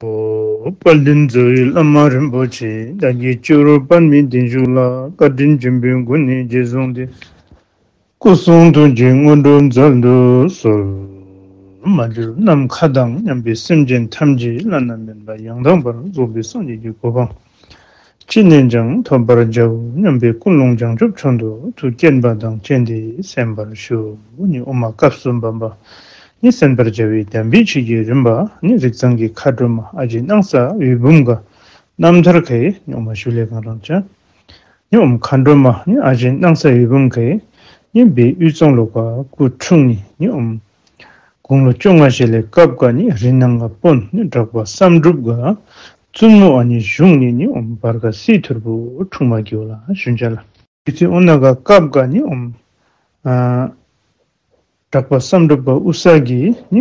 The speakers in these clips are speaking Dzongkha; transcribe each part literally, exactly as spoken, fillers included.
དཔལ་ལྡན་རྩ་བའི་བླ་མ་རིན་པོ་ཆེ། བདག་གི་སྤྱི་བོར་པདྨའི་གདན་བཞུགས་ལ། བཀའ་དྲིན་ཆེན་པོའི་སྒོ་ནས་རྗེས་བཟུང་སྟེ། སྐུ་གསུང་ཐུགས་ཀྱི་དངོས་གྲུབ་སྩལ་དུ་གསོལ། མ་གྱུར་ནམ་མཁའ་དང་མཉམ་པའི་སེམས་ཅན་ཐམས་ཅད་བླ་ན་མེད་པ་ཡང་དག་པར་རྫོགས་པའི་སངས་རྒྱས་ཀྱི་གོ་འཕང་ཅི་ནས་ཀྱང་ཐོབ་པར་བྱའོ་སྙམ་པའི་ཀུན་སློང་བྱང་ཆུབ་མཆོག་ཏུ་ཐུགས་བསྐྱེད་པ་དང་བཅས་ཏེ་གསན་པར་ཞུ། ནི་ཨོཾ་སྐབས་སུ་བབ་པ། ནི་གསན་པར་བྱ་བའི་གདམས་པའི་ཆོས་ཀྱི་རིམ་པ། ནི་རིགས་བཟང་གི་མཁའ་འགྲོ་མ་ཨ་ཞེ་སྣང་ས་འོད་འབུམ་ག་རྣམ་ཐར་ཁའི་ནི་ཨོཾ་ཞུ་ལས་གང་རང་ཅ། ནི་ཨོཾ་མཁའ་འགྲོ་མ་ནི་ཨ་ཞེ་སྣང་ས་འོད་འབུམ་ག་ནི་བའི་དབུས་གཙང་ལུ་ག་སྐུ་འཁྲུངས་ནི་ནི་ཨོཾ་དགུང་ལོ་བཅོ་ལྔ་བཞེས་ལས་སྐབས་ག་ནི་རི་ནང་ག་དཔོན་ནི་གྲགས་པ་བསམ་གྲུབ་ག་བཙུན་མོ་ཨ་ནི་བཞུགས་ནི་ནི་ཨོཾ་བར་ག་སྲིད་ཐུར་བུ་འཁྲུངས་མ་གི་ཝ་ལ་ཞུན་ཅ་ལ། དུས་ཚོད་ཨོ་ན་ག་སྐབས་ག་ནི་ཨོཾ་ཨ་གྲགས་པ་བསམ་གྲུབ་པ་དབུ་ས་གི་ནི་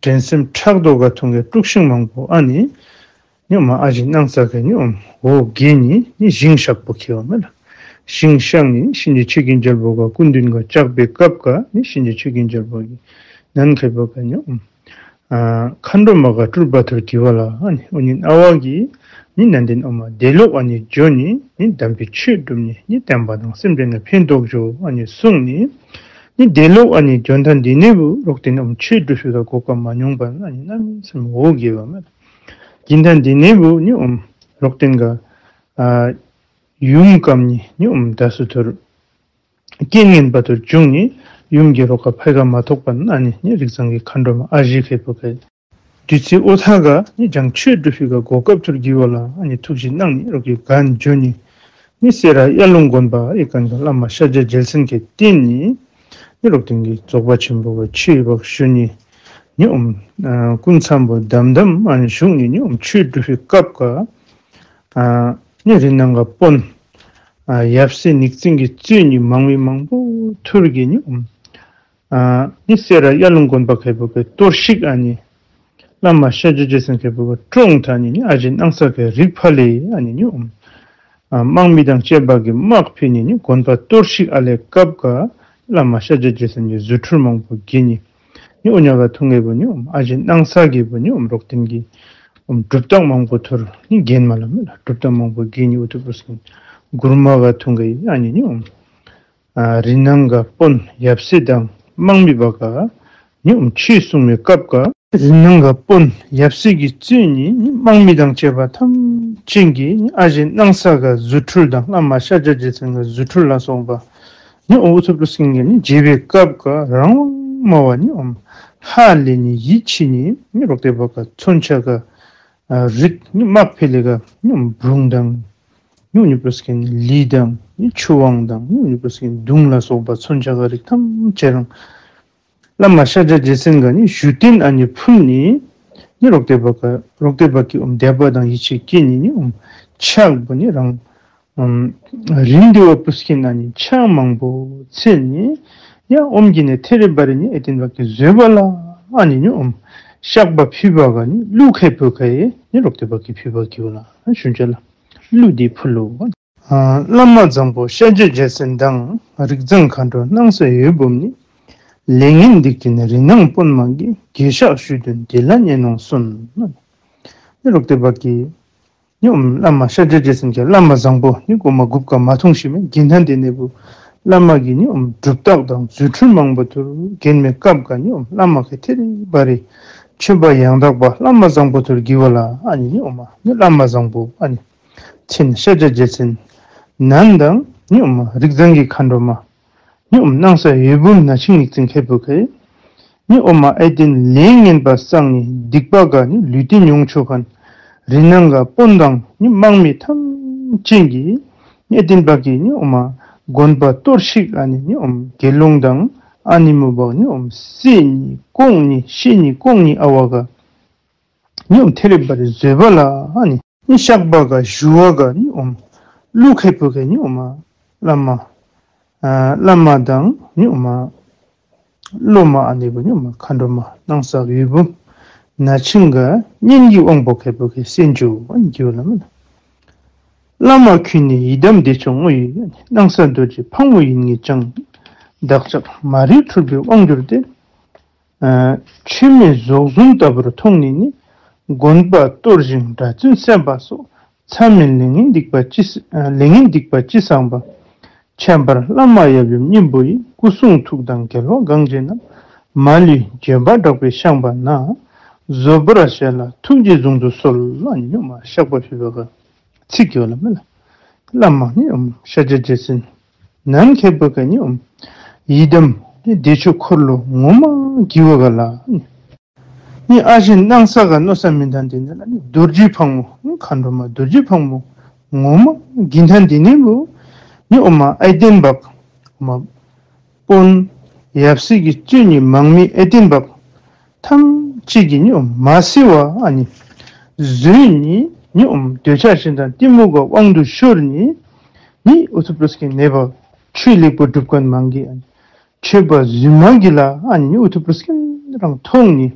འགྲན་སེམས་ཕྲག་དོག་ག་ཐུང་གི་དཀྲུག་ཤིང་མང་པོ་ཨ་ནི་ནི་ཨོཾ་ཨ་ཞེ་སྣང་ས་ག་ནི་ཨོཾ་འོ་གི་ནི་ནི་ཞིང་གཤག་པོ་ཁེ་ཝ་མེ་ལ། ཞིང་གཤག་ནི་གཤིན་རྗེ་ཆོས་ཀྱི་རྒྱལ་པོ་ག་སྐུ་མདུན་ག་བཅར་བའི་སྐབས་ག་ནི་གཤིན་རྗེ་ཆོས་ཀྱི་རྒྱལ་པོ་གི་ནན་ཁེ་པོ་ག་ནི་ཨོཾ་ཨ་མཁའ་འགྲོ་མ་ག་སྤྲུལ་པ་ཐུར་གི་ཝ་ལ་ཨ་ནི་ཨོ་ནི་ཨ་ཝ་གི་ནི་ནན་ཏན་ཨོཾ་དེ་ལོག་ཨ་ནི་འགྱོ་ནི་ནི་དམ་པའི་ཆོས་སྒྲུབ་ནི་ནི་བསྟན་པ་དང་སེམས་ཅན་ལ་ཕན་ཐོགས་འགྱོ་ཨ་ནི་གསུངས་ནི། ནི་དེ་ལོག་ཨ་ནི་འགྱོ་ཐངས་འདི་ནི་བུ་རོག་ཏེན་ཨོཾ་ཆོས་སྒྲུབ་ཤུལ་ག་གོ་སྐབས་མ་མྱོང་པ་ཨ་ནི་གནམ་མེད་ས་མེད་འོ་གི་ཝ་མེ་ལ། གི་ཐངས་འདི་ནི་བུ་ནི་ཨོཾ་རོག་ཏེན་ག་ཨ་ཡུམ་ཀམ་ནི་ནི་ཨོཾ་ད་སུ་ཐུར་རྐྱེན་ངན་པ་ཐུར་བྱུང་ནི་ཡུམ་གི་རོགས་ཀ་ཕའི་ག་མ་ཐོགས་པ་ཨ་ནི་ནི་རིགས་བཟང་གི་མཁའ་འགྲོ་མ་ཨ་ཞེ་ཁེ་པོ་ག་དུས་ཚོད་ཨོ་ཐ་ག་ནི་བྱང་ཆོས་སྒྲུབ་ཤུལ་ག་གོ་སྐབས་ཐུར་གི་ཝ་ལ་ཨ་ནི་ཐུགས་བཞེད་གནང་ནི་རོག་གི་གན་འགྱོ་ནི་ནི་སེ་ར་ཡར་ལུང་དགོན་པ་ཨི་ཀན་ག་བླ་མ་ཤཱཀྱ་རྒྱལ་མཚན་གི་རྟེན་ནི་ནི་རོག་ཏེན་གི་རྫོགས་པ་ཆེན་པོ་ག་ཆོས་འབག་ཞུ་ནི་ནི་ཨོཾ་ཨ་སྐུ་མཚམས་པོ་དམ་དམ་ཨ་ནི་བཞུགས་ནི་ནི་ཨོཾ་ཆོས་སྒྲུབ་ཤུལ་སྐབས་ག་ཨ་ནི་རི་ནང་ག་དཔོན་ཨ་ཡབ་སྲས་ཉིག་ཙིང་གི་གཙོས་ནི་མང་མི་མང་པོ་ཐུར་གི་ནི་ཨོཾ་ཨ་ནི་སེ་ར་ཡར་ལུང་དགོན་པ་ཁེ་པོ་ག་གཏོར་བཤིག་ཨ་ནི་བླ་མ་ཤཱཀྱ་རྒྱལ་མཚན་ཁེ་པོ་ག་བཀྲོངས་ཐ་ནི་ནི་ཨ་ཞེ་སྣང་ས་ག་རིག་ཕ་ལས་ཨ་ནི་ནི་ཨོཾ་ཨ་དམག་མི་དང་བཅས་པ་གི་དམག་ཕི་ནི་ནི་དགོན་པ་གཏོར་བཤིག་ཨ་ལས་སྐབས་ག་བླ་མ་ཤཱཀྱ་རྒྱལ་མཚན་གི་རྫུ་འཕྲུལ་མང་པོ་གི་ནི་ནི་ཨོ་ཉ་ག་ཐུང་གེ་བུ་ནི་ཨོཾ་ཨ་ཞེ་སྣང་ས་གི་བུ་ནི་ཨོཾ་རོག་ཏེན་གི་ཨོཾ་གྲུབ་རྟགས་མང་པོ་ཐུར་ནི་གྱེན་མ་ལ་མེ་ལ་གྲུབ་རྟགས་མང་པོ་གི་ནི་ཨུ་ཐུ་པུ་སྐིན་གུར་མ་ག་ཐུང་གེ་ཨ་ནི་ནི་ཨོཾ་ཨ་རི་ནང་ག་དཔོན་ཡབ་སྲས་དང་དམག་མི་བ་ག་ནི་ཨོཾ་ཆོས་གསུང་མི་སྐབས་ག་རི་ནང་ག་དཔོན་ཡབ་སྲས་ཀྱི་གཙོས་ནི་ནི་དམག་མི་དང་བཅས་པ་ཐམས་ཅད་ཀྱིས་ནི་ཨ་ཞེ་སྣང་ས་ག་རྫུ་འཕྲུལ་དང་བླ་མ་ཤཱཀྱ་རྒྱལ་མཚན་ག་རྫུ་འཕྲུལ་ལ་སོགས་པ་ནི་ཨོ་ཨུ་ཐུ་པུ་སྐིན་གི་ནི་མཇལ་བའི་སྐབས་ག་རང་དབང་མ་བ་ནི་ཨོཾ་ཧ་ལས་ནི་ཡིད་ཆེས་ནི་ནི་རོག་ཏེ་བ་ག་མཚོན་ཆ་ག་ཨ་རིགས་ནི་དམག་ཕི་ལས་ག་ནི་ཨོཾ་འབྲུང་དང་ནི་ཨུ་ནི་པུ་སྐིན་ལི་དང་ནི་ཆུ་དབང་དང་ནི་ཨུ་ནི་པུ་སྐིན་དུང་ལ་སོགས་པ་མཚོན་ཆ་ག་རིགས་ཐམས་ཅད་རང་བླ་མ་ཤཱཀྱ་རྒྱལ་མཚན་ག་ནི་ཞུ་རྟེན་ཨ་ནི་ཕུལ་ནི་ནི་རོག་ཏེ་བ་ག་རོག་ཏེ་བ་གི་ཨོཾ་དད་པ་དང་ཡིད་ཆེས་སྐྱེས་ནི་ནི་ཨོཾ་ཕྱག་བུ་ནི་རང་ཨོཾ་རིན་དི་བ་པུ་སྐིན་ཨ་ནི་ཕྱག་མང་པོ་འཚལ་ནི་ཡ་ཨོཾ་གི་ནི་ཐེ་རེ་བ་རེ་ནི་ཨེ་ཏེན་བ་གི་བཟོད་པ་ལ་ཨ་ནི་ནི་ཨོཾ་བཤགས་པ་ཕུལ་བ་ག་ནི་གླུ་ཁེ་པོ་ག་ཡེ་ནི་རོག་ཏེ་བ་གི་ཕུལ་བ་གི་ཝ་ལ་ཞུན་ཅ་ལ་གླུ་འདི་ཕུལ་ལོ། ཨ་བླ་མ་བཟང་པོ་ཤཱཀྱ་རྒྱལ་མཚན་དང་། རིགས་བཟང་མཁའ་འགྲོ་སྣང་ས་འོད་འབུམ་ནི། ལས་ངན་སྡིག་ཅན་རི་ནང་དཔོན་དམག་གིས། གྱེས་ཤག་ཞུས་དོན་འདི་ལ་ཉན་གནང་གསོན། ནི་རོག་ཏེ་བ་གི་ནི་ཨོཾ་བླ་མ་ཤཱཀྱ་རྒྱལ་མཚན་གྱི་བླ་མ་བཟང་པོ་ནི་གོ་མ་གུཔ་ག་མ་ཐོང་ཤི་མེ་གྱེན་ཐང་དེ་ནེ་བུ་བླ་མ་གི་ནི་ཨོཾ་གྲུབ་རྟགས་དང་རྫུ་འཕྲུལ་མང་པོ་ཐུར་གྱེན་མི་སྐབས་ག་ནི་ཨོཾ་བླ་མ་གི་ཐེ་རི་བ་རི་ཆོས་པ་ཡང་དག་པ་བླ་མ་བཟང་པོ་ཐུར་གྱི་ཝ་ལ་ཨ་ནི་ནི་ཨོཾ་ནི་བླ་མ་བཟང་པོ་ཨ་ནི་མཚན་ཤཱཀྱ་རྒྱལ་མཚན་ནན་དང་ནི་ཨོཾ་རིགས་བཟང་གི་མཁའ་འགྲོ་མ་ནི་ཨོཾ་སྣང་ས་འོད་འབུམ་ན་ཆིང་ཉིག་ཙིང་ཁེ་པོ་ག་ནི་ཨོཾ་ཨེ་ཏེན་ལས་ངན་པ་བསགས་ནི་སྡིག་པ་ག་ནི་ལུས་རྟེན་མྱོང་ཆོག་མཁན་རི་ནང་ག་དཔོན་དང་ནི་དམག་མི་ཐམས་ཅད་ཀྱིས་ནི་ཨེ་ཏེན་བ་གི་ནི་ཨོཾ་དགོན་པ་གཏོར་བཤིག་ཨ་ནི་ནི་ཨོཾ་དགེ་སློང་དང་ཨ་ནི་མོ་བག་ནི་ཨོཾ་བསད་ནི་བཀོང་ནི་བཤེད་ནི་བཀོང་ནི་ཨ་བ་ག་ནི་ཨོཾ་ཐེ་རི་བ་རི་བཟོད་པ་ལ་ཨ་ནི་ནི་བཤགས་པ་ག་ཞུ་བ་ག་ནི་ཨོཾ་གླུ་ཁེ་པོ་ག་ནི་ཨོཾ་བླ་མ་ཨ་བླ་མ་དང་ནི་ཨོཾ་སློབ་མ་ཨ་ནི་བུ་ནི་ཨོཾ་མཁའ་འགྲོ་མ་སྣང་ས་འོད་འབུམ་ན་ཆིང་ག་སྙན་གྱི་དབང་པོ་ཁེ་པོ་ག་གསན་བྱོན་ཨ་ནི་གི་ཝ་ལ་མེ་ལ། བླ་མ་ཁྱོད་ནི་ཡི་དམ་བདེ་མཆོག་དངོས་ཡིན། སྣང་ས་རྡོ་རྗེ་ཕག་མོ་ཡིན་ངེས་ཀྱང་། བདག་ཅག་མ་རིག་འཁྲུལ་པའི་དབང་གྱུར་ཏེ། ཨ་མཆོད་མེ་རྫོགས་གསུམ་ལྟ་བུར་མཐོང་ནས་ནི། དགོན་པ་གཏོར་ཞིང་གྲྭ་བཙུན་གསད་པ་སོགས། མཚམས་མེད་ལས་ངན་སྡིག་པ་ཅི་ལས་ངན་སྡིག་པ་ཅི་བསགས་པ། ཁྱད་པར་བླ་མ་ཡབ་ཡུམ་སྙིང་པོ་ཡི། སྐུ་གསུང་ཐུགས་དང་རྒྱལ་བ་གང་བྱོན་རྣམས། མ་ལུས་འབྱོན་པ་དྲག་པོས་བཤགས་པ་ན། བཟོད་པར་བཞེས་ལ་ཐུགས་རྗེས་བཟུང་དུ་གསོལ། ཨ་ནི་ཉོམ་མ་བཤགས་པ་ཕུལ་བ་ག་ཚིག་གི་བ་ལ་མེ་ལ། བླ་མ་ཉོམ་ཤཱཀྱ་རྗེ་བཙུན་ནན་མཁས་པོ་ག་ཉོམ་ཡི་དམ་བདེ་མཆོག་འཁོར་ལོ་ངོ་མ་གི་བ་ག་ལ། ནི་ཨ་ཞེ་སྣང་ས་ག་མནོ་ས་མི་དང་དེ་ནི་ལ་ནི་རྡོ་རྗེ་ཕག་མོ་མཁའ་འགྲོ་མ་རྡོ་རྗེ་ཕག་མོ་ངོ་མ་གི་དང་དེ་ནི་བུ་ནི་འོ་མ་ཨའི་ཏེན་བག་འོ་མ་དཔོན་ཡབ་སྲས་ཀྱི་སྤྱོད་ནི་མང་མི་ཨའི་ཏེན་བག་ཐམས་ཅད་ཀྱི་ནི་འོ་མ་སི་བ་ཨ་ནི་བཟོད་ནི་ནི་འོ་མ་འདོད་ཆགས་ཞེ་སྡང་གཏི་མུག་ག་དབང་དུ་ཤོར་ནི་ནི་ཨུ་ཚུགས་པོ་སྐྱེ་ནེ་བ་ཆོས་ལེགས་པོ་སྒྲུབ་མཁན་མང་གི་ཨ་ནི། ཆོས་པ་རྫུན་མ་གི་ལ་ཨ་ནི་ཨུ་ཐུ་པུ་རུ་སྐྱིན་རང་མཐོང་ནི།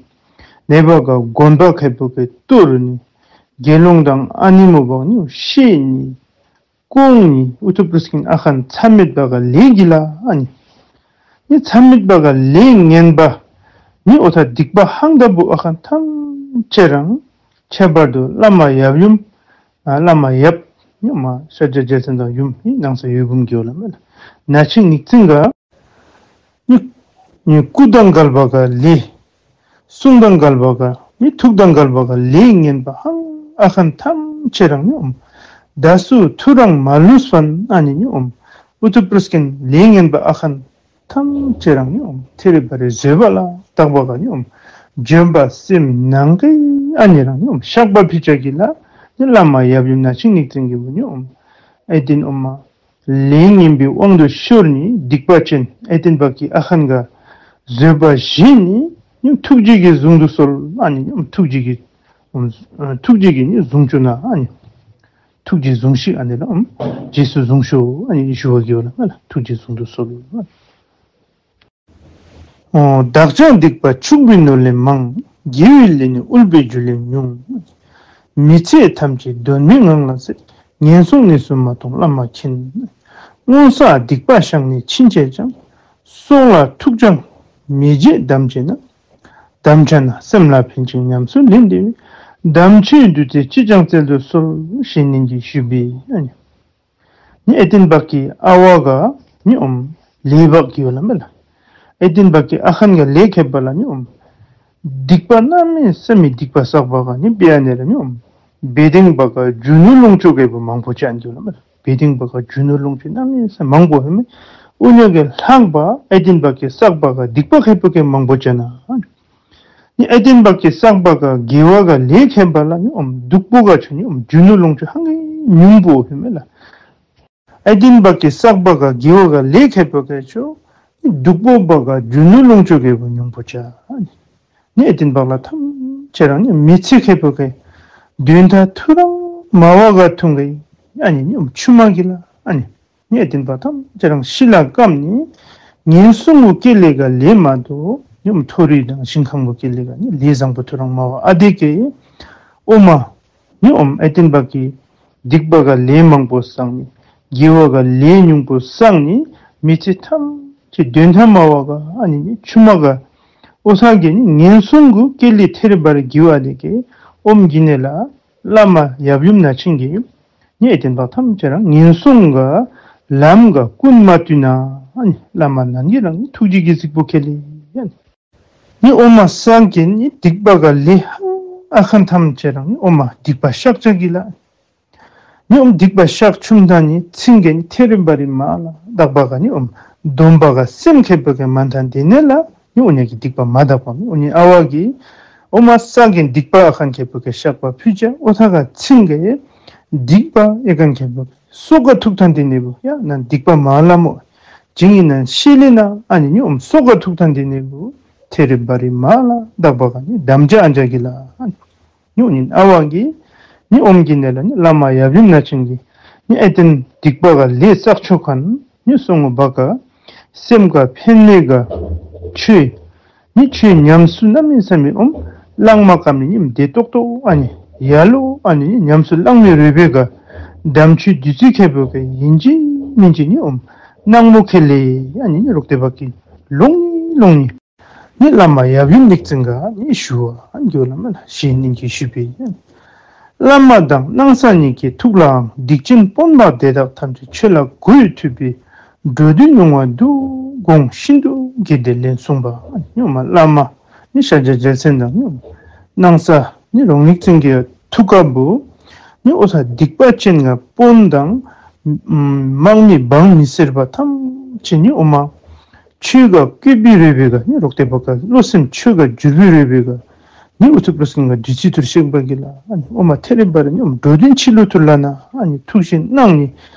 ནེ་བ་ག་དགོན་པ་ཁེ་པོ་ཁེ་གཏོར་ནི། དགེ་སློང་དང་ཨ་ནི་མོ་བ་ནི་ཤེས་ནི། སྐོང་ནི་ཨུ་ཐུ་པུ་རུ་སྐྱིན་ཨ་ཁན་མཚམས་མེད་པ་ག་ལས་གི་ལ་ཨ་ནི། ནི་མཚམས་མེད་པ་ག་ལས་ངན་པ། ནི་ཨོ་ཐ་སྡིག་པ་ཧང་ད་བུ་ཨ་ཁན་ཐམས་ཅད་རང་། ཁྱད་པར་དུ་བླ་མ་ཡབ་ཡུམ། ཨ་བླ་མ་ཡབ་ཡུམ་མ་ཤཱཀྱ་རྗེ་བཙུན་དང་ཡུམ་ནི་ནང་ས་ཡོད་བུམ་གི་ལ་མེ་ལ། ན་ཆིང་ཉིག་ཙིང་ག་ནི་ནི་སྐུ་དང་འགལ་བ་ག་ལས། གསུང་དང་འགལ་བ་ག་ནི་ཐུགས་དང་འགལ་བ་ག་ལས་ངན་པ་ཧང་ཨ་ཁན་ཐམས་ཅད་རང་ནི་འོམ། ད་སུ་ཐུ་རང་མ་ལུས་པན་ཨ་ནི་ནི་འོམ། ཨུ་ཐུ་པུ་རུ་སྐྱིན་ལས་ངན་པ་ཨ་ཁན་ཐམས་ཅད་རང་ནི་འོམ། ཐེ་རེ་བ་རེ་བཟོད་པ་ལ་དག་པ་ག་ནི་འོམ། འབྱོན་པ་སེམས་ནང་གི་ཨ་ནི་རང་ནི་འོམ། བཤགས་པ་ཕི་ཅ་གི་ལ་ནི་བླ་མ་ཡབ་ཡུམ་ན་ཆིང་ཉིག་ཙིང་གི་བུ་ནི་འོམ། ཨའི་ཏེན་འོམ་མ། ལས་ངན་པའི་དབང་དུ་ཤོར་ནི་སྡིག་པ་ཅན་ཨའི་ཏེན་བག་གི་ཨ་ཁན་ག་བཟོད་པ་བཞེས་ནི་ནི་ཐུགས་རྗེ་གིས་བཟུང་དུ་གསོལ། ཨ་ནི་ནི་ཐུགས་རྗེ་གིས་ཐུགས་རྗེ་གིས་ནི་བཟུང་བཅུག་ན་ཨ་ནི། ཐུགས་རྗེས་བཟུང་ཤིག་ཨ་ནི་ལ་འམ། རྗེས་སུ་བཟུང་ཤོག་ཨ་ནི་ཞུ་བ་གི་བ་ལ་མ་ལ་ཐུགས་རྗེས་བཟུང་དུ་གསོལ། ཨོ། བདག་ཅག་སྡིག་པ་ཕྱུག་པའི་ནོར་ལས་མང་། དགེ་བའི་ལས་ནི་དབུལ་བའི་རྒྱུ་ལས་ཉུང་། མི་ཚེ་ཐམས་ཅད་དོན་མེད་ངང་ལ་ཟད། ངན་སོང་གནས་སུ་མ་ཐོངས་བླ་མ་མཁྱེན། སྔོན་བསགས་སྡིག་པ་བཤགས་ནས་ཕྱིན་ཆད་ཀྱང་། སྲོག་ལ་ཐུག་ཀྱང་མི་བརྗེད་དམ་བཅས་ན། དམ་བཅའ་ན་སེམས་ལ་ཕན་ཅིང་ཉམས་སུ་ལེན་ཏེ། དམ་ཆོས་བདུད་རྩི་ཅིས་ཀྱང་སྩལ་དུ་གསོལ། ཞེས་ནན་གྱིས་ཞུས་པས། ཨ་ནི་ནི་ཨའི་ཏེན་བག་གི་ཨ་བ་ག་ནི་འོམ་ལས་བག་གི་བ་ལ་མེ་ལ། ཨའི་ཏེན་བག་གི་ཨ་ཁན་ག་ལས་ཁེ་པ་ལ་ནི་འོམ། སྡིག་པ་གནམ་མེད་ས་མེད་སྡིག་པ་བསགས་པ་ག་ནི་པེ་ཨ་ནི་ལ་ནི་འོམ། བེ་ཏིང་བག་ག་རྒྱུ་ནོར་ལོངས་སྤྱོད་གི་བུ་མང་པོ་ཅན་གི་བ་ལ་མེ་ལ། བེ་ཏིང་བག་ག་རྒྱུ་ནོར་ལོངས་སྤྱོད་གནམ་མེད་ས་མང་པོ་ཧེ་མེ། ཨུ་ཉ་གི་ལྷག་པ་ཨའི་ཏེན་བག་གི་བསགས་པ་ག་སྡིག་པ་ཁེ་པོ་ཁེ་མང་པོ་ཅན་ན། ནི་ཨའི་ཏེན་བག་གི་བསགས་པ་ག་དགེ་བ་ག་ལས་ཁེ་པ་ལ་ནི་འོམ་སྡུག་པོ་ག་ཆོ་ནི་འོམ་རྒྱུ་ནོར་ལོངས་སྤྱོད་ཧང་གི་ཉུང་པོ་ཧེ་མེ་ལ། ཨའི་ཏེན་བག་གི་བསགས་པ་ག་དགེ་བ་ག་ལས་ཁེ་པོ་ཁེ་ཆོ་ནི་སྡུག་པོ་བག་ག་རྒྱུ་ནོར་ལོངས་སྤྱོད་གི་བུ་ཉུང་པོ་ཅན་ནི། ནི་ཨའི་ཏེན་བག་ལ་ཐམས་ཅད་རང་ནི་མི་ཚེ་ཁེ་པོ་ཁེ་དོན་དག་ཐུ་རང་མ་བ་ག་ཐུང་གི་ཨ་ནི་ནི་འོམ་ཆུ་མ་གི་ལ་ཨ་ནི། ནི་ཨའི་ཏེན་བག་ཐམས་ཅད་རང་ཤི་ལ་སྐམ་ནི། ངན་སོང་གི་སྐྱེ་ལས་ག་ལས་མ་དོ་ནི་འོམ་མཐོ་རིས་དང་ཞིང་ཁམས་གི་སྐྱེ་ལས་ག་ནི་ལས་བཟང་པོ་ཐུ་རང་མ་བ་ཨ་དེ་གི་འོ་མ་ནི་འོམ་ཨའི་ཏེན་བག་གི་སྡིག་པ་ག་ལས་མང་པོ་བསགས་ནི། དགེ་བ་ག་ལས་ཉུང་པོ་བསགས་ནི། མི་ཚེ་ཐམས་ཅད་དོན་དག་མ་བ་ག་ཨ་ནི་ནི་ཆུ་མ་ག་འོ་ས་གི་ནི་ངན་སོང་གི་སྐྱེ་ལས་ཐེ་རེ་བ་རེ་གི་བ་དེ་གི་འོམ་གི་ནེ་ལ་བླ་མ་ཡབ་ཡུམ་ན་ཆིང་གི་ཡུམ། ནི་ཨའི་ཏེན་བག་ཐམས་ཅད་རང་ངན་སོང་ག་ལམ་ག་ཀུན་མ་བཏུལ་ན། ཨ་ནི་བླ་མ་ནན་གྱིས་རང་ནི་ཐུགས་རྗེ་གིས་གཟིགས་པོ་ཁེ་ལེ། ཨ་ནི་ནི་འོ་མ་ས་གི་ནི་སྡིག་པ་ག་ལས་ཧང་ཨ་ཁན་ཐམས་ཅད་རང་ནི་འོ་མ་སྡིག་པ་བཤགས་བྱ་གི་ལ། ནི་འོ་མ་སྡིག་པ་བཤགས་ཆུམ་ད་ནི་ཚིང་གི་ནི་ཐེ་རེ་བ་རེ་མ་ལ་དག་པ་ག་ནི་འོ་མ་སྡོམ་པ་ག་སེམས་ཁེ་པོ་ཁེ་མ་ཐང་དེ་ནེ་ལ་ནི་འོ་ཉ་གི་སྡིག་པ་མ་དག་པ་ནི་འོ་ཉ་ཨ་བ་གི་འོ་མ་ས་གི་སྡིག་པ་ཨ་ཁན་ཁེ་པོ་ཁེ་བཤགས་པ་ཕུལ་བྱ། འོ་ཐ་ག་ཚིང་གི་སྡིག་པ་ཨ་ཁན་ཁེ་པོ་ཁེ་སྲོག་ག་ཐུག་ཐང་དེ་ནེ་བུ་ཡ་ན་སྡིག་པ་མ་ལ་མོ་ཇིང་ཨིན་ན་ཤི་ལེ་ན་ཨ་ནི་ནི་འོ་མ་སྲོག་ག་ཐུག་ཐང་དེ་ནེ་བུ་ཐེ་རེ་བ་རེ་མ་ལ་དག་པ་ག་ནི་དམ་བཅའ་ཨ་ཅག་གི་ལ། ཨ་ནི་ནི་འོ་ཉིན་ཨ་བ་གི་ནི་འོ་མ་གི་ནེ་ལ་ནི་བླ་མ་ཡབ་ཡུམ་ན་ཆིང་གི་ནི་ཨའི་ཏེན་སྡིག་པ་ག་ལས་བསགས་ཆོ་ཁན་ནི་སོང་ངོ་བ་ག་སེམས་ག་ཕན་ནི་ག་ཆོས་ནི་ཆོས་ཉམས་སུ་གནམ་མེད་ས་མེད་འོ་མ་བླང་མ་ཀམ་ནི་ནི་བདེ་ཏོག་ཏོ་ཨ་ནི་ཡ་ལོ་ཨ་ནི་ནི་ཉམས་སུ་བླང་མི་རུས་པའི་ག་དམ་ཆོས་བདུད་རྩི་ཁེ་པོ་ཁེ་ཨིན་ཅི་མིན་ཅི་ནི་འོ་མ་སྣང་མོ་ཁེ་ལེ་ཨ་ནི་ནི་རོག་ཏེ་བ་གི་ལོང་ནི་ལོང་ནི། ནི་བླ་མ་ཡབ་ཡུམ་ལེགས་བཙུན་ག་ནི་ཞུ་བ་ཨ་ནི་གི་ཝ་ལ་མེ་ལ་ཞེས་ནན་གྱིས་ཞུས་པས། བླ་མ་དང་སྣང་ས་གཉིས་ཀྱི་ཐུགས་ལའང་། སྡིག་ཅན་དཔོན་པོ་དེ་དག་ཐམས་ཅད་ཆོས་ལ་གུས་ཐུབ་པའི། འགྲོ་དོན་ཡོང་བ་འདུག་དགོངས་ཤིན་ཏུ་དགྱེས་ཏེ་ལན་གསུངས་པ། ཨ་ནི་ཉོ་མ་བླ་མ་ནི་ཤཱཀྱ་རྒྱལ་མཚན་དང་ཉོ་མ་སྣང་ས་ནི་རོང་ལེགས་བཙུན་གྱི་ཐུགས་ཀ་བུ་ནི་ཨོ་ཐ་སྡིག་པ་ཅན་ག་དཔོན་དང་དམག་མི་འབངས་མི་སེར་པ་ཐམས་ཅད་ནི་ཨོ་མ་ཆོས་ག་བཀོད་པའི་རོལ་པའི་ག་ནི་རོག་ཏེ་བ་ག་བློ་སེམས་ཆོས་ག་བསྒྱུར་བའི་རོལ་པའི་ག་ནི་ཨུ་ཐུ་པྲོ་སིང་ག་བདུད་རྩི་ཐུར་ཤེག་པ་གི་ལ་ཨ་ནི་ཨོ་མ་ཐེ་རེ་བ་རེ་ནི་ཨོ་མ་འགྲོ་དོན་ཕྱི་ལུ་ཐུར་ལ་ན་ཨ་ནི་ཐུགས་བཞེད་གནང་ནི་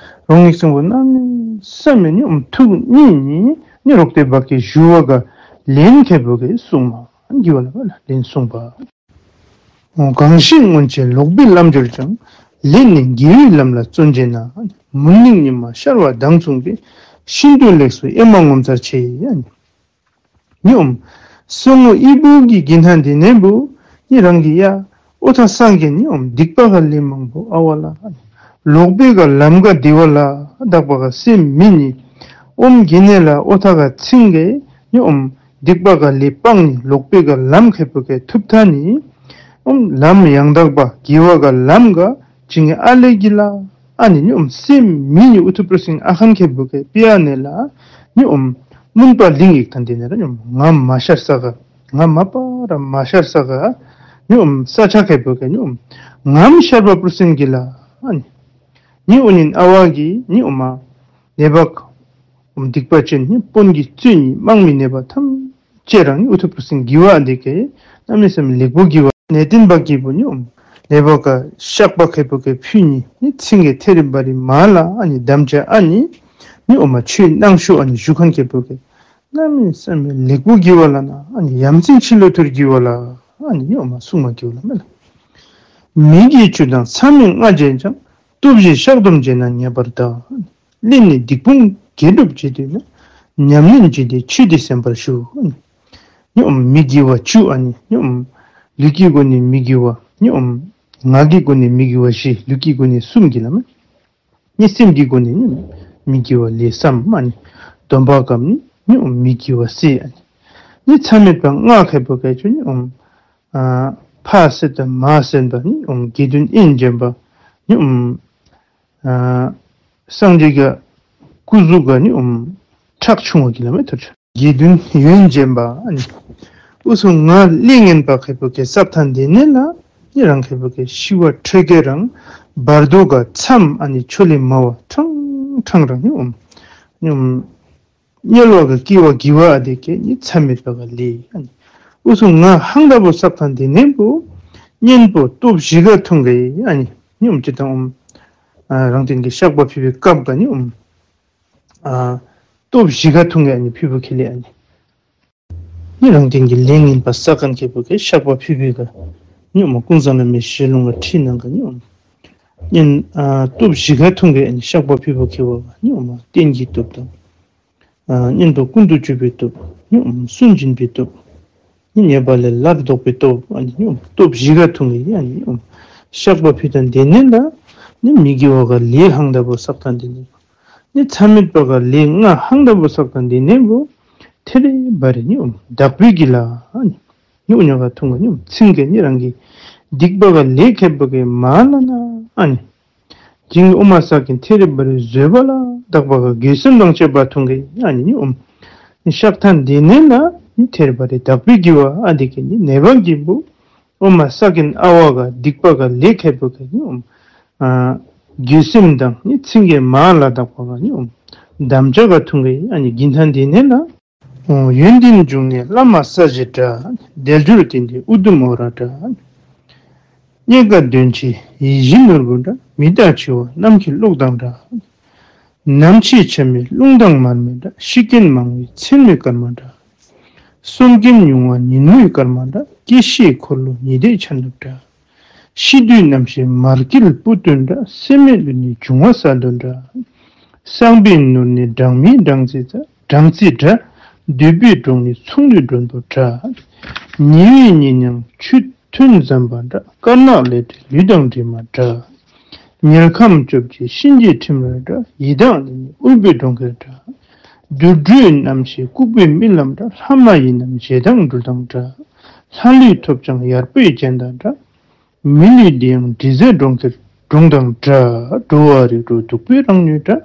རོང་ལེགས་བཙུན་གོ་གནམ་མེད་ས་མེད་ནི་ཨོ་མ་ཐུགས་མཉེས་ནི་ནི་རོག་ཏེ་བ་གི་ཞུ་བ་ག་ལན་ཁེ་བུ་གི་གསུངས་མ་ཨ་ནི་གི་ཝ་ལ་མེ་ལ་ལན་གསུངས་པ། གང་ཞིག་སྔོན་ཆད་ལོག་པའི་ལམ་གྱུར་ཀྱང་། ལས་ནི་དགེ་བའི་ལམ་ལ་བརྩོན་བྱས་ན། མུན་ནག་ཉི་མ་ཤར་བ་དང་མཚུངས་པའི། ཤིན་ཏུ་ལེགས་སོ་ཨེ་མ་ངོ་མཚར་ཆེ། ཨ་ནི་ཉོ་མ་སོ་ངོ་ཨི་བུ་གི་གི་ན་དེ་ནེ་བུ་ནི་རང་གི་ཡ་ཨོ་ཐ་སང་གི་ནི་ཨོ་མ་སྡིག་པ་ག་ལས་མང་པོ་ཨ་ཝ་ལ་ལོག་པའི་ག་ལམ་ག་དེ་ཝ་ལ་དག་པ་ག་སེམས་མི་ནི་ཨོ་མ་གི་ནེ་ལ་ཨོ་ཐ་ག་ཚིང་གི་ཉོ་མ་སྡིག་པ་ག་ལས་སྤང་ནི་ལོག་པའི་ག་ལམ་ཁེ་བུ་གི་ཐུབ་ཐ་ནི། ཨོ་མ་ལམ་ཡང་དག་པ་དགེ་བ་ག་ལམ་ག་བྱིང་ཨ་ལེ་གི་ལ་ཨ་ནི་ཉོ་མ་སེམས་མི་ནི་ཨུ་ཐུ་པྲོ་སིང་ཨ་ཁན་ཁེ་བུ་གི་པི་ཨ་ནེ་ལ་ཉོ་མ་མུན་པ་ལིང་ཡིག་ཐན་དེ་ནེ་ར་ཉོ་མ་ངམ་མ་ཤར་ས་ག་ངམ་མ་པ་ར་མ་ཤར་ས་ག་ཉོ་མ་ས་ཆ་ཁེ་བུ་གི་ཉོ་མ་ངམ་ཤར་བ་པྲོ་སིང་གི་ལ་ཨ་ནི་ཉོ་མ་ཨོ་ཉིན་ཨ་ཝ་གི་ཉོ་མ་ནེ་བག་སྡིག་པ་ཅན་ནི་དཔོན་གྱི་བཙུན་ནི་དམག་མི་ནེ་བ་ཐམས་ཅད་རང་ནི་ཨུ་ཐུ་པྲོ་སིང་གི་ཝ་འདི་གི་གནམ་མེད་ས་མེད་ལེགས་པོ་གི་ཝ་ནེ་བརྟེན་པ་གི་བུ་ཉོ་མ་ནེ་བག་ག་བཤགས་པ་ཁེ་བུ་གི་ཕུལ་ནི་ནི་ཚིང་གི་ཐེ་རི་བ་རི་མ་ལ་ཨ་ནི་དམ་བཅའ་ཨ་ནི་ཉོ་མ་ཆོས་གནང་ཤོ་ཨ་ནི་ཞུ་ཁན་ཁེ་བུ་གི་གནམ་མེད་ས་མེད་ལེགས་པོ་གི་ཝ་ལ་ན་ཨ་ནི་ཡ་མཚན་ཆི་ལོ་ཐུར་གི་ཝ་ལ་ཨ་ནི་ཉོ་མ་གསུང་མ་གི་ཝ་ལ་མེ་ལ། མི་དགེ་བཅུ་དང་མཚམས་མེད་ལྔ་བྱས་ཀྱང་། སྟོབས་བཞི་བཤགས་སྡོམ་བྱས་ན་ཉེས་པར་གདའ། ལས་ནི་སྡིག་སྤོང་དགེ་སྒྲུབ་བྱེད་འདོད་ན། ཉམས་ལེན་བྱས་ཏེ་ཆོས་འདི་གསན་པར་ཞུ། ཉོ་མ་མི་དགེ་བ་བཅུ་ཨ་ནི་ཉོ་མ་ལུས་ཀྱི་སྒོ་ནས་མི་དགེ་བ་ཉོ་མ་ངག་གི་སྒོ་ནས་མི་དགེ་བ་བཞི་ལུས་ཀྱི་སྒོ་ནས་གསུམ་གི་ལ་མེ། ནི་སེམས་ཀྱི་སྒོ་ནས་ནི་མི་དགེ་བ་ལས་བསམ་ཨ་ནི་སྡོམ་པ་གམ་ནི་ནི་མི་དགེ་བ་སེལ་ཨ་ནི་ནི་མཚམས་མེད་པ་ལྔ་ཁེ་བུ་གི་ཆུ་ནི་ཨོམ་ཨ་ཕ་སེ་ཏ་མ་སེན་པ་ནི་ཨོམ་དགེ་འདུན་དབྱེན་བྱེད་པ་ནི་ཨོམ་ཨ་སངས་རྒྱས་ཀྱི་སྐུ་གཟུགས་ག་ནི་ཨོམ་ཁྲག་ཕྱུང་བ་གི་ལ་མེ་ཐུར་ཆ། དགེ་འདུན་ཡོན་སྦྱིན་པ་ཨ་ནི། འུ་ཚུ་ང་ལས་ངན་པ་ཁེ་བུ་གི་བསགས་ཐངས་འདི་ནི་ལ་ནི་རང་ཁེ་བུ་གི་ཤི་བ་ཁྲོས་གེ་རང་བར་དོ་ག་མཚམས་ཨ་ནི་ཆོ་ལེ་མ་བ་ཕྲང་ཕྲང་རང་ནི་ཨོམ་ནི་ཨོམ་དམྱལ་བ་ག་སྐྱེ་བ་དགེ་བ་ཨ་དེ་གི་ནི་མཚམས་མེད་པ་ག་ལས་ཨ་ནི། འུ་ཚུ་ང་ཧང་ད་བུ་བསགས་ཐངས་འདི་ནི་བུ་གཉེན་པོ་སྟོབས་བཞི་ག་ཐུང་གི་ཨ་ནི་ནི་ཨོམ་ཅི་དང་ཨོམ་ཨ་རང་བཙན་གི་བཤགས་པ་ཕུལ་བའི་སྐབས་ག་ནི་ཨོམ་ཨ་སྟོབས་བཞི་ག་ཐུང་གི་ཨ་ནི་ཕུལ་བུ་ཁེ་ལེ་ཨ་ནི། ནི་རང་བཙན་གི་ལས་ངན་པ་བསགས་ཁན་ཁེ་བུ་གི་བཤགས་པ་ཕུལ་བུ་ག་ནི་ཨོམ་ཀུན་བཟང་བླ་མའི་ཞལ་ལུང་ག་ཁྲིད་ནང་ག་ནི་ཨོམ་གཉེན་ཨ་སྟོབས་བཞི་ག་ཐུང་གི་ཨ་ནི་བཤགས་པ་ཕུལ་བུ་ཁེ་བུ་ག་ནི་ཨོམ་རྟེན་གྱི་སྟོབས་དང་། ཨ་གཉེན་པོ་ཀུན་ཏུ་སྤྱོད་པའི་སྟོབས། ནི་ཨོམ་སུན་འབྱིན་པའི་སྟོབས། ནི་ཉེས་པ་ལས་སླར་ལྡོག་པའི་སྟོབས། ཨ་ནི་ཨོམ་སྟོབས་བཞི་ག་ཐུང་གི་ཨ་ནི་ཨོམ་བཤགས་པ་ཕུལ་ཐངས་འདི་ནི་ལ་ནི་མི་དགེ་བ་ག་ལས་ཧང་ད་བུ་བསགས་ཐངས་འདི་ནི། ནི་མཚམས་མེད་པ་ག་ལས་ལྔ་ཧང་ད་བུ་བསགས་ཐངས་འདི་ནི་བུ་ཐེ་རེ་བ་རེ་ནི་ཨོམ་དག་པའི་གི་ལ་ཨ་ནི་ནི་ཨོ་ཉོ་ག་ཐུང་ག་ནི་ཨོམ་ཚིང་གི་ནི་རང་གི་སྡིག་པ་ག་ལས་ཁེ་བུ་གི་མ་ལ་ན་ཨ་ནི། བྱིང་ཨོ་མ་བསགས་ཀྱིན་ཐེ་རེ་བ་རེ་བཟོད་པ་ལ་དག་པ་ག་གུས་སེམས་དང་བཅས་པ་ཐུང་གི་ཨ་ནི་ནི་ཨོམ་ནི་བཤགས་ཐངས་འདི་ནི་ལ་ནི་ཐེ་རེ་བ་རེ་དག་པའི་གི་ཝ་ཨ་དེ་གི་ནི་ནེ་བ་གི་བུ་ཨོ་མ་བསགས་ཀྱིན་ཨ་ཝ་ག་སྡིག་པ་ག་ལས་ཁེ་བུ་གི་ནི་ཨོམ་ཨ་གུས་སེམས་དང་ནི་ཚིང་གི་མ་ལ་དག་པ་ག་ནི་ཨོམ་དམ་བཅའ་ག་ཐུང་གི་ཨ་ནི་གི་ཐངས་འདི་ནི་ལ། ཡོན་ཏན་འབྱུང་གནས་བླ་མ་ས་གཞི་འདྲ། དལ་འབྱོར་རྟེན་འབྲེལ་ཨུ་དུམ་ཨོ་ར་འདྲ། རྙེད་དཀའ་དོན་ཆེ་ཡིད་བཞིན་ནོར་བུ་འདྲ། མི་རྟག་འཆི་བ་ནམ་མཁའི་གློག་དང་འདྲ། ནམ་འཆི་ཆ་མེད་རླུང་དང་མར་མེ་འདྲ། ཤི་རྐྱེན་མང་བའི་མཚན་མོའི་སྐར་མ་འདྲ། གསུམ་རྐྱེན་ཉུང་བ་ཉིན་མོའི་སྐར་མ་འདྲ། སྐྱེ་ཤི་འཁོར་ལོ་ཉི་ཟླའི་ཆར་ནུབ་འདྲ། ཤི་དུས་རྣམ་ཤེས་མར་སྐྱེས་སྤུ་སྟོན་འདྲ། སེམས་མེད་ལུས་ནི་འབྱུང་བ་ས་རྡོ་འདྲ། བསམ་པའི་ནོར་ནི་སྦྲང་མའི་སྦྲང་རྩི་འདྲ། སྦྲང་རྩི་འདྲ། འདོད་པའི་གྲོགས་ནི་ཚོང་འདུས་མགྲོན་པོ་འདྲ། ཉེ་བའི་གཉེན་ཡང་ཆུ་ཐུན་ཟམ་པ་འདྲ། དཀར་ནག་ལས་འབྲས་ལུས་དང་གྲིབ་མ་འདྲ། མྱལ་ཁམས་བཅོ་བརྒྱད་གཤིན་རྗེའི་ཁྲིམས་ར་འདྲ། ཡི་དྭགས་ནི་ནི་ཨུཏྤལ་གྲོང་ཁྱེར་འདྲ། དུར་ཁྲོད་རྣམ་ཤེས་ལྐུགས་པའི་རྨི་ལམ་འདྲ། ལྷ་མ་ཡིན་རྣམས་ཞེ་སྡང་སྦྲུལ་དང་འདྲ། ལྷ་ལུས་ཐོབ་ཀྱང་ཡར་པོའི་རྒྱན་དང་འདྲ། མི་ལུས་འདི་ཡང་དྲི་ཟའི་སྒྲོང་ཁྱེར་སྒྲོང་དང་འདྲ། འགྲོ་བ་རིགས་དྲུག་གདུག་པའི་རང་མྱོས་འདྲ།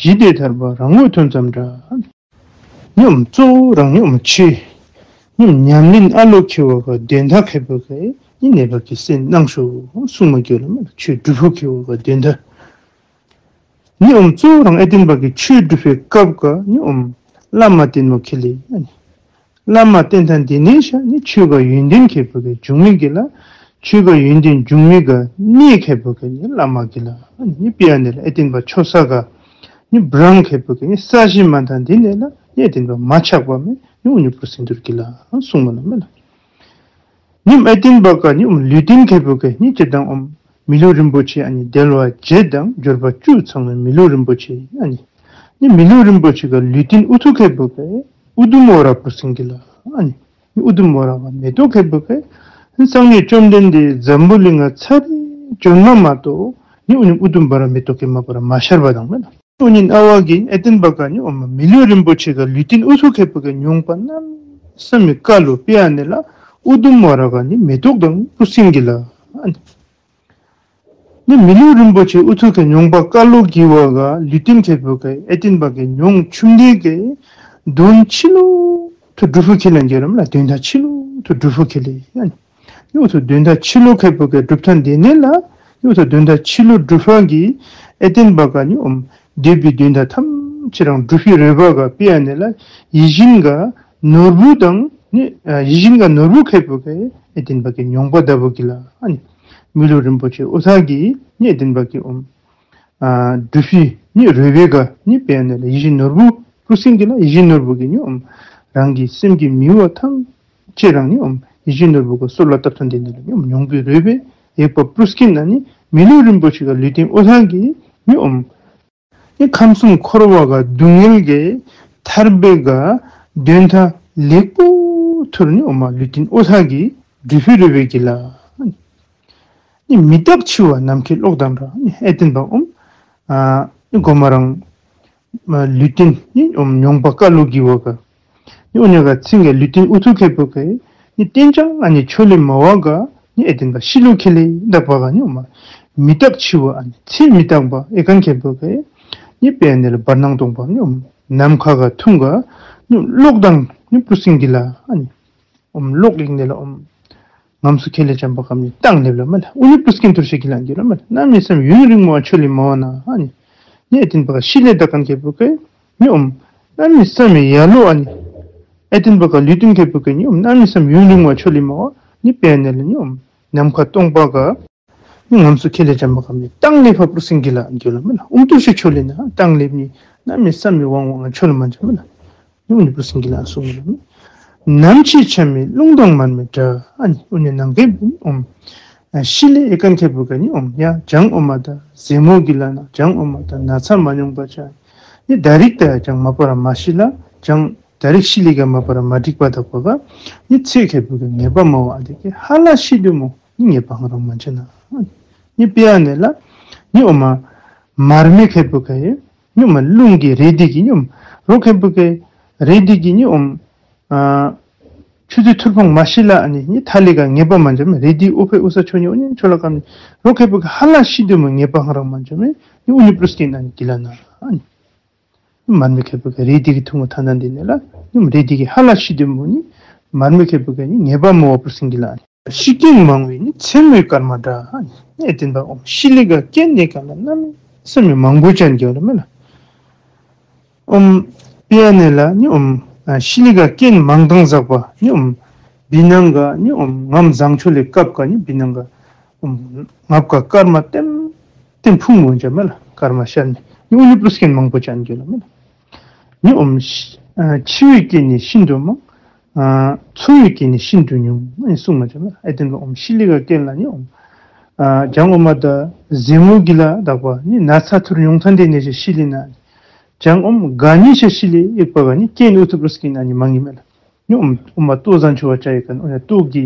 ཞི་བདེ་ཐར་པ་རང་ངོ་ཐོན་ཙམ་འདྲ། ཉོམ་གཙོ་བོ་རང་ཉོམ་ཆོས། ཉོམ་ཉམས་ལེན་ཨ་ལོ་ཁེ་བ་ག་དོན་དག་ཁེ་བ་ག་ནི་ནེ་བ་གི་སེམས་སྣང་ཤོ་གསུང་མ་གྱུར་ལ་མ་ཆོས་སྒྲུབ་ཕོ་ཁེ་བ་ག་དོན་དག། ཉོམ་གཙོ་བོ་རང་ཨེ་ཏིན་པ་གི་ཆོས་སྒྲུབ་པའི་སྐབས་ག་ཉོམ་བླ་མ་བསྟེན་མོ་ཁེ་ལེ་ཨ་ནི། བླ་མ་བསྟེན་ཐང་འདི་ནས་ཤ་ནི་ཆོས་ག་ཡོན་ཏན་ཁེ་བ་ག་འབྱུང་མི་གི་ལ། ཆོས་ག་ཡོན་ཏན་འབྱུང་མི་ག་ནི་ཁེ་བ་ག་ནི་བླ་མ་གི་ལ། ཨ་ནི་པི་ཨ་ནི་ལ་ཨེ་ཏིན་པ་ཆོས་ས་ག་ནི་བྲང་ཁེ་བ་ག་ནི་ས་གཞི་མ་ཐང་འདི་ནས་ལ་ནི་ཨེ་ཏིན་པ་མ་ཆགས་པ་མེ་ནི་འུ་ནི་པུར་སིན་དུར་གི་ལ་གསུང་མ་ལ་མེ་ལ། ཉིམ་ཨེ་ཏིན་པ་ག་ཉིམ་ལུས་རྟེན་ཁེ་བུ་ག་ཉི་ཅི་དང་ཨོམ་མི་ལུས་རིན་པོ་ཆེ་ཨ་ནི་དལ་བ་བརྒྱད་དང་འབྱོར་པ་བཅུ་ཚང་བའི་མི་ལུས་རིན་པོ་ཆེ་ཨ་ནི། ཉི་མི་ལུས་རིན་པོ་ཆེ་ག་ལུས་རྟེན་ཨུ་ཐུ་ཁེ་བུ་ག་ཨུ་དུམ་ཝ་ར་པུར་སིང་གི་ལ་ཨ་ནི། ཉི་ཨུ་དུམ་ཝ་ར་བ་མེ་ཏོག་ཁེ་བུ་ག་སངས་རྒྱས་བཅོམ་ལྡན་འདས་འཛམ་བུ་གླིང་ང་ཚར་རེ་བྱོན་མ་མ་གཏོགས་ཉི་ཨུ་ནི་ཨུ་དུམ་ཝ་ར་མེ་ཏོག་གི་མ་པ་ར་མ་ཤར་བ་དང་མེ་ན། ཨོ་ཉིན་ཨ་བ་གིས་ཨེ་ཏིན་པ་ག་ཉི་ཨོ་མ་མི་ལུས་རིན་པོ་ཆེ་ག་ལུས་རྟེན་ཨུ་ཐུ་ཁེ་བུ་ག་མྱོང་པ་གནམ་མེད་ས་མེད་དཀའ་ལུ་པེ་ཨ་ནེ་ལ་ཨུ་དུམ་ཝ་ར་ག་ཉི་མེ་ཏོག་དང་པུར་སིང་གི་ལ། ཉི་མི་ལུས་རིན་པོ་ཆེ་ཨུ་ཐུ་ག་མྱོང་པ་དཀའ་ལུ་གི་བ་ག་ལུས་རྟེན་ཁེ་བུ་ག་ཨེ་ཏིན་པ་ག་མྱོང་ཆུམ་དེ་ག་དོན་ཆི་ལུ་ཐུ་གྲུབ་ཕུ་ཁེ་ལ་འགྱུར་རམ་ལ་དོན་དག་ཆི་ལུ་ཐུ་གྲུབ་ཕུ་ཁེ་ལ་ཡ། ཡོད་དོ་དོན་དག་ཕྱི་ལོ་ཁེ་བུ་ག་གྲུབ་ཐང་དེ་ནས་ལ་ཡོད་དོ་དོན་དག་ཕྱི་ལོ་གྲུབ་པ་གི་ཨེ་ཏེན་པ་ག་ཉི་ཨོམ་འདོད་པའི་དོན་དག་ཐམས་ཅད་རང་གྲུབ་པའི་རོལ་པ་ག་པེ་ཨ་ནེ་ལ་ཡིད་བཞིན་ག་ནོར་བུ་དང་ནི་ཡིད་བཞིན་ག་ནོར་བུ་ཁེ་བུ་ག་ཨེ་ཏེན་པ་གི་མྱོང་པ་ད་བུ་གི་ལ་ཨ་ནི་མི་ལུས་རིན་པོ་ཆེ་ཨོ་ཐ་གི་ནི་ཨེ་ཏེན་པ་གི་ཨོམ་གྲུབ་པའི་ནི་རོལ་པ་ག་ནི་པེ་ཨ་ནེ་ལ་ཡིད་བཞིན་ནོར་བུ་པུར་སིང་གི་ལ་ཡིད་བཞིན་ནོར་བུ་གི་ཉི་ཨོམ་རང་གི་སེམས་ཀྱི་མི་བ་ཐམས་ཅད་རང་ཉི་ཨོམ་ཡིད་བཞིན་ནོར་བུ་ག་སོལ་ལ་བཏབ་ཐང་དེ་ནི་ལ་ཉི་ཨོམ་མྱོང་པའི་རོལ་པའི་ཡེག་པ་པུར་སིང་ན་ནི་མི་ལུས་རིན་པོ་ཆེ་ག་ལུས་རྟེན་ཨོ་ཐ་གི་ཉི་ཨོམ་ནི་ཁམས་གསུམ་འཁོར་བ་ག་སྡུག་བསྔལ་ག་ཐར་པའི་ག་དོན་དག་ལེགས་པོ་ཐུར་ཉི་ཨོམ་ལུས་རྟེན་ཨོ་ཐ་གི་གྲུབ་པའི་རོལ་པའི་གི་ལ། ནི་མི་རྟག་འཆི་བ་ནམ་མཁའི་གློག་དང་འདྲ། ནི་ཨེ་ཏེན་པ་ཨོམ་ཨ་ནི་གོ་མ་རང་མ་ལུས་རྟེན་ནི་ཨོམ་མྱོང་པ་དཀའ་ལུ་གི་བ་ག་ནི་ཨོ་ཉ་ག་ཚིང་ག་ལུས་རྟེན་ཨུ་ཐུ་ཁེ་བུ་ག་ནི་རྟེན་ཅང་ཨ་ནི་ཆོ་ལེ་མ་བ་ག་ནི་ཨེ་ཏེན་པ་ཤི་ལུ་ཁེ་ལེ་ད་བ་ག་ཉི་ཨོམ་མི་རྟག་འཆི་བ་ཨ་ནི་ཚེ་མི་རྟག་པ་ཨེ་ཀན་ཁེ་བུ་ག་ནི་པེ་ཨ་ནེ་ལ་བར་སྣང་སྟོང་པ་ཉི་ཨོམ་ནམ་མཁའ་ག་ཐུང་ག་ཉི་གློག་དང་ནི་པུར་སིང་གི་ལ་ཨ་ནི། ཨོམ་གློག་ཡེག་ནེ་ལ་ཨོམ་ངམ་སུ་ཁེ་ལེ་ཅམ་པ་ཀམ་ནི་བཏང་ལེབ་ལ་མ་ལ་ཨུ་ནི་པུར་སིང་ཐུར་ཤེ་གི་ལ་འགྱུར་ལ་མ་ལ་གནམ་མེད་ས་མེད་ཡུན་རིང་མོ་ཨ་ཆོ་ལེ་མ་བ་ན་ཨ་ནི་ནི་ཨེ་ཏེན་པ་ག་ཤི་ལེ་ད་ཀན་ཁེ་བུ་ག་ཉི་ཨོམ་གནམ་མེད་ས་མེད་ཡ་ལོ་ཨ་ནི་ཨེ་ཏེན་པ་ག་ལུས་རྟེན་ཁེ་བུ་ག་ཉི་ཨོམ་གནམ་མེད་ས་མེད་ཡུན་རིང་མོ་ཨ་ཆོ་ལེ་མ་བ་ནི་པེ་ཨ་ནེ་ལ་ཉི་ཨོམ་ནམ་མཁའ་སྟོང་པ་ག་ནི་ངམ་སུ་ཁེ་ལེ་ཅམ་པ་ཀམ་ནི་བཏང་ལེབ་པ་པུར་སིང་གི་ལ་འགྱུར་ལ་མ་ལ་ཨུམ་ཐུར་ཤེ་ཆོ་ལེ་ན་བཏང་ལེབ་ནི་གནམ་མེད་ས་མེད་ཝང་ཝང་ཨ་ཆོ་ལེ་མ་འཇམ་མ་ལ། ཨུ་ནི་པུར་སིང་གི་ལ་གསུང་མི་ལ། ནམ་འཆི་ཆ་མེད་རླུང་དང་མར་མེ་འདྲ། ཨ་ནི་ཨུ་ནི་ནང་གི་ཨོམ་ཤི་ལེ་ཨེ་ཀན་ཁེ་བུ་ག་ཉི་ཨོམ་ཡ་ལྗང་ཨོ་མ་ད་ཟེ་མོ་གི་ལ་ན་ལྗང་ཨོ་མ་ད་ན་ཚ་མ་མྱོང་པ་ཆ་ནི་ད་རིག་ད་ཡ་ལྗང་མ་པ་ར་མ་ཤི་ལ་ལྗང་ད་རིག་ཤི་ལེ་ག་མ་པ་ར་མ་འགྲིག་པ་ད་པ་ག་ནི་ཚེ་ཁེ་བུ་ག་ངེས་པ་མ་བ་ཨ་དེ་གི་ཧ་ལ་ཤི་དུ་མོ་ནི་ངེས་པ་ཧང་རང་མ་ཆ་ན་ནི་པེ་ཨ་ནེ་ལ་ནི་ཨོ་མ་མར་མེ་ཁེ་བུ་ག་ཡེ། ཉི་ཨོམ་རླུང་གི་རེད་དེ་གི་ཉི་ཨོམ་རོ་ཁེ་བུ་ག་རེད་དེ་གི་ཉི་ཨོམ་ཨ་ཆུ་ཚོད་ཐུར་ཕང་མ་ཤི་ལ་ཨ་ནི་ནི་ཐ་ལེ་ག་ངེས་པ་མ་འཇམ་རེད་དེ་ཨོ་ཕེ་ཨུ་ས་ཆོ་ཉི་ཨོ་ཉི་ཆོ་ལ་ཀམ་ནི་རོ་ཁེ་བུ་ག་ཧ་ལ་ཤི་དུ་མོ་ངེས་པ་ཧང་རང་མ་འཇམ་ནི་ཨུ་ནི་པུར་སིང་ཨ་ནི་གི་ལ་ན་ཨ་ནི་མར་མེ་ཁེ་བུ་ག་རེད་དེ་གི་ཐུང་མོ་ཐ་ན་དེ་ནེ་ལ་ཉི་ཨོམ་རེད་དེ་གི་ཧ་ལ་ཤི་དུ་མོ་ནི་མར་མེ་ཁེ་བུ་ག་ནི་ངེས་པ་མ་བ་པུར་སིང་གི་ལ་ཨ་ནི། ཤི་རྐྱེན་མང་བའི་ནི་མཚན་མོའི་སྐར་མ་འདྲ། ཨེ་ཏེན་པ་ཨོམ་ཤི་ལེ་ག་རྐྱེན་ནི་ག་ལ་གནམ་མེད་ས་མེད་མང་པོ་ཅན་གྱི་ལ་མེ་ལ། ཨོམ་པེ་ཨ་ནེ་ལ་ནི་ཨོམ་ཤི་ལེ་ག་རྐྱེན་མང་དང་ཟག་པ་ནི་ཨོམ་བི་ནང་ག་ནི་ཨོམ་ངམ་བཟང་ཆོ་ལེ་སྐབས་ག་ནི་བི་ནང་ག་ཨོམ་ངབ་ག་སྐར་མ་ལྟེམ་ལྟེམ་ཕུང་མོ་ཅན་མེ་ལ་སྐར་མ་ཤར་ནི་ནི་ཨུ་ནི་པུར་སིང་མང་པོ་ཅན་གྱི་ལ་མེ་ལ། ནི་ཨོམ་ཤི་ཨ་འཆི་བའི་རྐྱེན་ནི་ཤིན་ཏུ་མང་། ཨ་འཚོ་བའི་རྐྱེན་ནི་ཤིན་ཏུ་ཉུང་། ཨེ་གསུངས་མ་བྱ་མེ། ཨེ་དེན་པ་ཨོམ་ཤི་ལི་ག་རྐྱེན་ལ་ནི་ཨོམ་ཨ་ལྗང་ཨོ་མ་དང་ཟེ་མོ་གི་ལ་དག་པ་ནི་ན་ཚ་ཐུར་ཉུང་ཐན་དེ་ནས་ཤི་ལི་ན། ལྗང་ཨོམ་ག་ནི་ཤི་ལི་ཡེག་པ་ག་ནི་རྐྱེན་ཨུ་ཐུབ་རུ་སྐྱེ་ན་ནི་མ་ངེས་མེ་ལ། ནི་ཨོམ་ཨོ་མ་ལྟོ་བཟང་ཆུ་བ་བྱ་ཡི་ག་ནི་ཨོ་ཡ་ལྟོ་གི་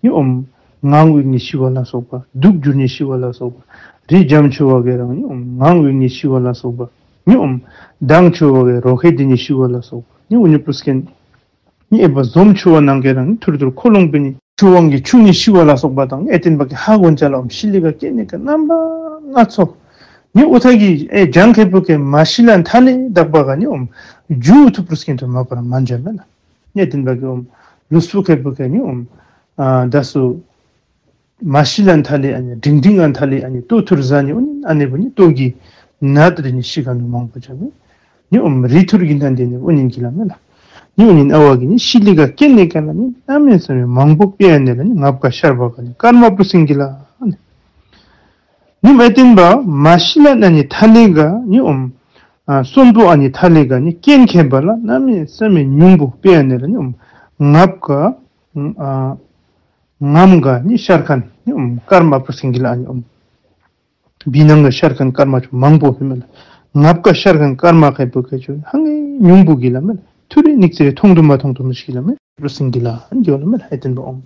ནི་ཨོམ་ངང་འོད་ནི་ཤི་བ་ལ་སོགས་པ། དུག་འགྱུར་ནི་ཤི་བ་ལ་སོགས་པ། རི་འཇམ་ཆུ་བ་གི་རང་ནི་ཨོམ་ངང་འོད་ནི་ཤི་བ་ལ་སོགས་པ། ནི་ཨོམ་མདངས་ཆུ་བ་གི་རོ་ཁལ་འདི་ནི་ཤི་བ་ལ་སོགས་པ་ནི་ཨུ་ནི་པུ་སྐན་ནི་ཨེ་བ་འཛོམས་ཆུ་བ་ནང་གི་རང་ནི་ཐུར་ཐུར་ཁོ་ལོང་པའི་ནི་ཆུ་དབང་གི་ཆུ་ནི་ཤི་བ་ལ་སོགས་པ་དང་ནི་ཨེ་བརྟེན་པ་གི་ཧ་གོ་ཅ་ལ་ཨོམ་ཤི་ལི་ག་སྐྱེ་ནི་ག་རྣམ་པ་སྣ་ཚོགས། ནི་ཨུ་ཐ་གི་ཨེ་ལྗང་ཁལ་པོ་གི་མ་ཤི་ལ་མཐའ་ལས་དག་པ་ག་ནི་ཨོམ་རྒྱུ་ཐུ་པུ་སྐན་དུ་མ་པར་མ་འཇམ་མེ་ལ། ནི་ཨེ་བརྟེན་པ་གི་ཨོམ་ལུས་པོ་ཁལ་པོ་གི་ནི་ཨོམ་ཨ་ད་སུ་མ་ཤི་ལ་མཐའ་ལས་ཨ་ནི་འབྲིང་འབྲིང་ཨ་མཐའ་ལས་ཨ་ནི་ལྟོ་ཐུར་ཟ་ནི་ཨོ་ནི་ཨ་ནི་བུ་ནི་ལྟོ་གི་ནད་རེ་ནི་ཤི་ག་ནུ་མང་པོ་ཅ་མེ། ནི་ཨོམ་རི་ཐུར་གི་ནད་འདི་ནི་ཨོ་ནི་གི་ལ་མེ་ལ། ནི་ཨོ་ནི་ཨ་བ་གི་ནི་ཤི་ལི་ག་སྐྱེ་ནི་ག་ལ་ནི་གནམ་མེད་ས་མེད་མང་པོ་དཔེ་ཨ་ནི་ལ་ནི་ངབ་ག་ཤར་བ་ག་ནི་སྐར་མ་པུ་སིང་གི་ལ་ནི། ནི་ཨེ་བརྟེན་པ་མ་ཤི་ལ་ཨ་ནི་མཐའ་ལས་ག་ནི་ཨོམ་ཨ་གསོན་པོ་ཨ་ནི་མཐའ་ལས་ག་ནི་རྐྱེན་ཁེབས་པ་ལ་གནམ་མེད་ས་མེད་ཉུང་པོ་དཔེ་ཨ་ནི་ལ་ནི་ཨོམ་ངབ་ག་ཨ་ངམ་ག་ནི་ཤར་ཁན་ནི་ཨོམ་སྐར་མ་པུ་སིང་གི་ལ་ནི་ཨོམ་བི་ནང་ག་ཤར་ཁན་སྐར་མ་ཆུ་མང་པོ་ཕི་མེ་ལ། ངབ་ག་ཤར་ཁན་སྐར་མ་ཁལ་པོ་གི་ཆུ་ཧང་ངེ་ཉུང་པོ་གི་ལ་མེ་ལ། ཐུ་རེ་ནིག་ཙི་རེ་ཐོང་དུ་མ་ཐོང་དུ་མ་ཤི་གི་ལ་མེ་པུ་སིང་གི་ལ་ཨ་ནི་གི་ལ་མེ་ལ། ཨེ་བརྟེན་པ་ཨོམ་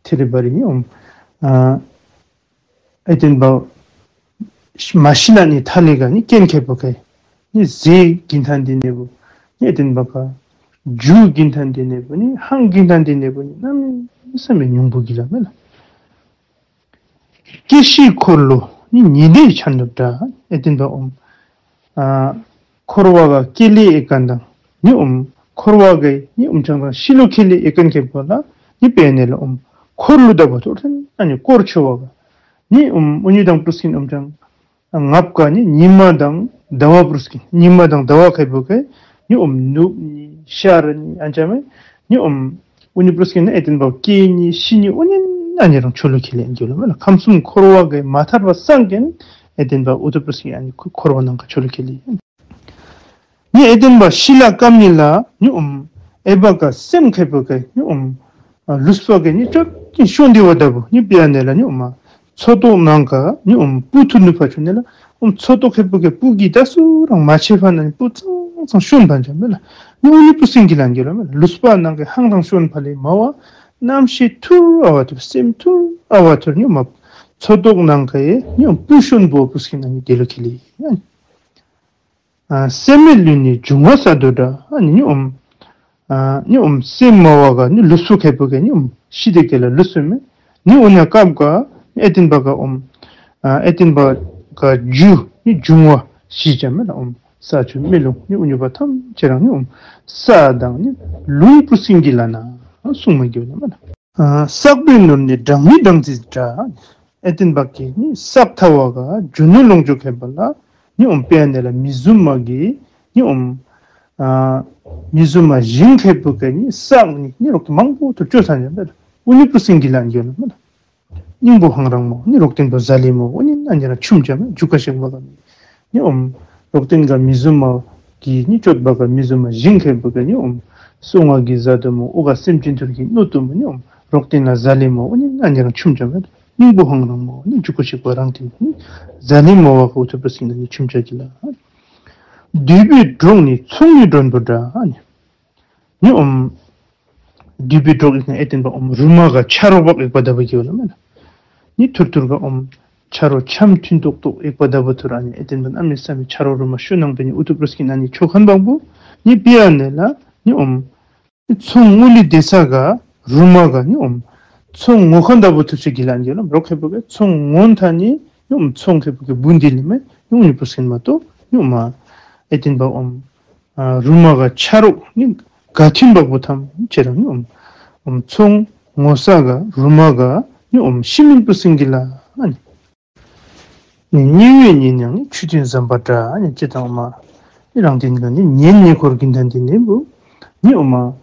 ཐེ་རི་བ་རི་ནི་ཨོམ་ཨ་ཨེ་བརྟེན་པ་མ་ཤི་ལ་ནི་མཐའ་ལས་ག་ནི་རྐྱེན་ཁེབས་པ་ག་ནི་ཟས་གི་མཐའ་འདི་ནི་བུ་ནི་ཨེ་བརྟེན་པ་ག་རྒྱུ་གི་མཐའ་འདི་ནི་བུ་ནི་ཧང་གི་མཐའ་འདི་ནི་བུ་ནི་གནམ་མེད་ས་མེད་ཉུང་པོ་གི་ལ་མེ་ལ། སྐྱེ་ཤི་འཁོར་ལོ་ནི་ཉི་ཟླའི་ཆ་ནུབ་འདྲ། ཨེ་བརྟེན་པ་ཨོམ་ཨ་འཁོར་བ་ག་སྐྱེ་ལེ་ཨེ་ཁན་དང་ནི་ཨོམ་འཁོར་བ་ག་ནི་ཨོམ་ཅང་དང་ཤི་ལོ་ཁེ་ལེ་ཨེ་ཁན་ཁེབས་པ་ལ་ནི་དཔེ་ནི་ལ་ཨོམ་འཁོར་ལོ་ད་བ་ཐོར་ཐན་ཨ་ནི་སྐོར་ཆོ་བ་ག་ནི་ཨོམ་ཨུ་ནི་དང་པུ་སིང་ཨོམ་ཅང་ངབ་ག་ནི་ཉི་མ་དང་ཟླ་བ་པུ་སིང་ཉི་མ་དང་ཟླ་བ་ཁེབས་པ་ག་ནི་ཨོམ་ནུབ་ནི་ཤར་ནི་ཨ་ཅ་མེ་ནི་ཨོམ་ཨུ་ནི་པུ་སིང་ནི་ཨེ་བརྟེན་པ་སྐྱེ་ནི་ཤི་ནི་ཨོ་ནི་ཨ་ནི་རང་ཆོ་ལོ་ཁེ་ལེ་ཨ་ནི་གི་ལ་མེ་ལ། ཁམས་གསུམ་འཁོར་བ་ག་མ་ཐར་བ་སང་གེན་ཨེ་བརྟེན་པ་ཨུ་ཐུ་པུ་སིང་ཨ་ནི་འཁོར་བ་ནང་ག་ཆོ་ལོ་ཁེ་ལེ། ནི་ཨེ་བརྟེན་པ་ཤི་ལ་སྐམ་ནི་ལ་ནི་ཨོམ་ཨེ་བ་ག་སེམས་ཁེབས་པ་ག་ནི་ཨོམ་ཨ་ལུས་པ་ག་ནི་ཅོད་ཀྱིན་ཤོན་དི་བ་ད་བུ་ནི་དཔེ་ཨ་ནི་ལ་ནི་ཨོམ་ཨ་མཚོ་ཏོག་ནང་ག་ནི་ཨོམ་སྤུ་ཐུར་ནུ་ཕ་ཆུ་ནི་ལ་ཨོམ་མཚོ་ཏོག་ཁེབས་པ་ག་སྤུ་གི་ད་སུ་རང་མ་ཆེ་ཕ་ན་ནི་སྤུ་ཙང་ཙང་ཤོན་ཕ་ཅ་མེ་ལ། ནི་ཨུ་ནི་པུ་སིང་གི་ལ་ཨ་ནི་གི་ལ་མེ་ལ། ལུས་པ་ནང་ག་ཧང་དང་ཤོན་ཕ་ལེ་མ་བ་རྣམ་ཤེས་ཐུར་ཨ་བ་ཐུར་སེམས་ཐུར་ཨ་བ་ཐུར་ནི་ཨོམ་མཚོ་ཏོག་ནང་ག་ཡེ་ནི་ཨོམ་སྤུ་ཤོན་བོ་པུ་སིང་ཨ་ནི་དེ་ལོ་ཁེ་ལེ། ཨ་སེམས་མེད་ལུས་ནི་འབྱུང་བ་ས་དོ་འདྲ། ཨ་ནི་ནི་ཨོམ་ཨ་ནི་ཨོམ་སེམས་མ་བ་ག་ནི་ལུས་པོ་ཁེབས་པ་ག་ནི་ཨོམ་ཤི་དེ་ག་ལ་ལུས་པོ་མེ། ནི་ཨོ་ནི་སྐབས་ག་ཨེ་བརྟེན་པ་ག་ཨོམ་ཨ་ཨེ་བརྟེན་པ་ག་རྒྱུ་ནི་འབྱུང་བ་ཤི་ཅ་མེ་ལ་ཨོམ་ས་ཆུ་མེ་རླུང་ནི་ཨུ་ནི་བ་ཐམས་ཅད་རང་ནི་ཨོམ་ས་དང་ནི་རླུང་པུ་སིང་གི་ལ་ན་གསུང་མ་གི་ལ་མེ་ལ། ཨ་བསགས་པའི་ནོར་ནི་སྦྲང་མའི་སྦྲང་རྩི་འདྲ། ཨེ་བརྟེན་པ་གི་ནི་བསགས་ཐ་བ་ག་རྒྱུ་ནོར་ལོངས་སྤྱོད་ཁེབས་པ་ལ་ནི་ཨོམ་དཔེ་ཨ་ནི་ལ་མི་བཟུམ་མ་གི་ནི་ཨོམ་ཨ་མི་བཟུམ་མ་ཞིང་ཁེབས་པ་ག་ནི་བསགས་ནི་ནི་རོག་ཏེ་མང་པོ་ཐུར་ཅོ་ས་ནི་ཨོམ་ཨུ་ནི་པུ་སིང་གི་ལ་ཨ་ནི་གི་ལ་མེ་ལ། སྙིང་པོ་ཧང་རང་མོ་ནི་རོག་ཏེན་པ་ཟ་ལེ་མོ་ཨུ་ནི་ཨ་ནི་རང་ཆུམ་ཅ་མེ་རྒྱུ་ཁ་ཤེག་པ་ག་ནི་ནི་ཨོམ་རོག་ཏེན་ག་མི་བཟུམ་མ་གི་ནི་ཅོད་པ་ག་མི་བཟུམ་མ་ཞིང་ཁེབས་པ་ག་ནི་ཨོམ་སོ་ང་གི་ཟ་དོ་མོ་ཨུ་ག་སེམས་ཅན་ཐུར་གི་ནུ་དོ་མོ་ནི་ཨོམ་རོག་ཏེན་ལ་ཟ་ལེ་མོ་ཨུ་ནི་ཨ་ནི་རང་ཆུམ་ཅ་མེ་སྙིང་པོ་ཧང་རང་མོ་ནི་རྒྱུ་ཁ་ཤེག་པ་རང་ཏེ་ནི་ཟ་ལེ་མོ་བ་ག་ཨུ་ཐུ་པུ་སིང་ནི་ཆུམ་ཅ་གི་ལ། འདུས་པའི་གྲོགས་ནི་ཚོང་གི་མགྲོན་པོ་འདྲ་ནི། ནི་ཨོམ་འདུས་པའི་གྲོགས་ཨིན་ན་ཨེ་བརྟེན་པ་ཨོམ་རུ་མ་ག་ཆ་རོགས་འབག་ཨིག་པ་ད་བུ་གི་ལ་མེ་ལ། ནི་ཐུར་ཐུར་ག་ཨོམ་ཆ་རོགས་ཆམ་མཐུན་ཏོག་ཏོ་ཨིག་པ་ད་བུ་ཐུར་ཨ་ནི་ཨེ་བརྟེན་པ་གནམ་མེད་ས་མེད་ཆ་རོགས་རུ་མ་ཤོ་ནང་པེ་ནི་ཨུ་ཐུ་པུ་སིང་ཨ་ནི་ཆོ་ཁན་འབག་བུ་ནི་དཔེ་ཨ་ནི་ལ་ནི་ཨོམ་ཚོང་ངུ་ལི་དེ་ས་ག་རུ་མ་ག་ནི་ཨོམ་ཚོང་ངོ་ཁན་ད་བུ་ཐུར་ཅིག་གི་ལ་ཨ་ནི་གི་ལ་རོག་ཁེབས་པ་ག་ཚོང་ངོ་ཐ་ནི་ནི་ཨོམ་ཚོང་ཁེབས་པ་ག་བུན་དི་ལི་མེ་ནི་ཨུ་ནི་པུ་སིང་མ་ཏོ་ནི་ཨོམ་ཨེ་བརྟེན་པ་ཨོམ་ཨ་རུ་མ་ག་ཆ་རོགས་ནི་ག་ཐིམ་འབག་བུ་ཐམས་ཅད་རང་ནི་ཨོམ་ཨོམ་ཚོང་ངོ་ས་ག་རུ་མ་ག་ནི་ཨོམ་ཤི་མིན་པུ་སིང་གི་ལ་ཨ་ནི། ནི་ཉེ་བའི་གཉེན་ཡང་ནི་ཆུ་ཐིང་ཟམ་པ་འདྲ་ཨ་ནི་ཅི་དང་ཨོམ་ནི་རང་ཏེན་ག་ནི་གཉེན་ཉེ་འཁོར་གི་ད་ཏེ་ནི་བུ་ནི་ཨོམ་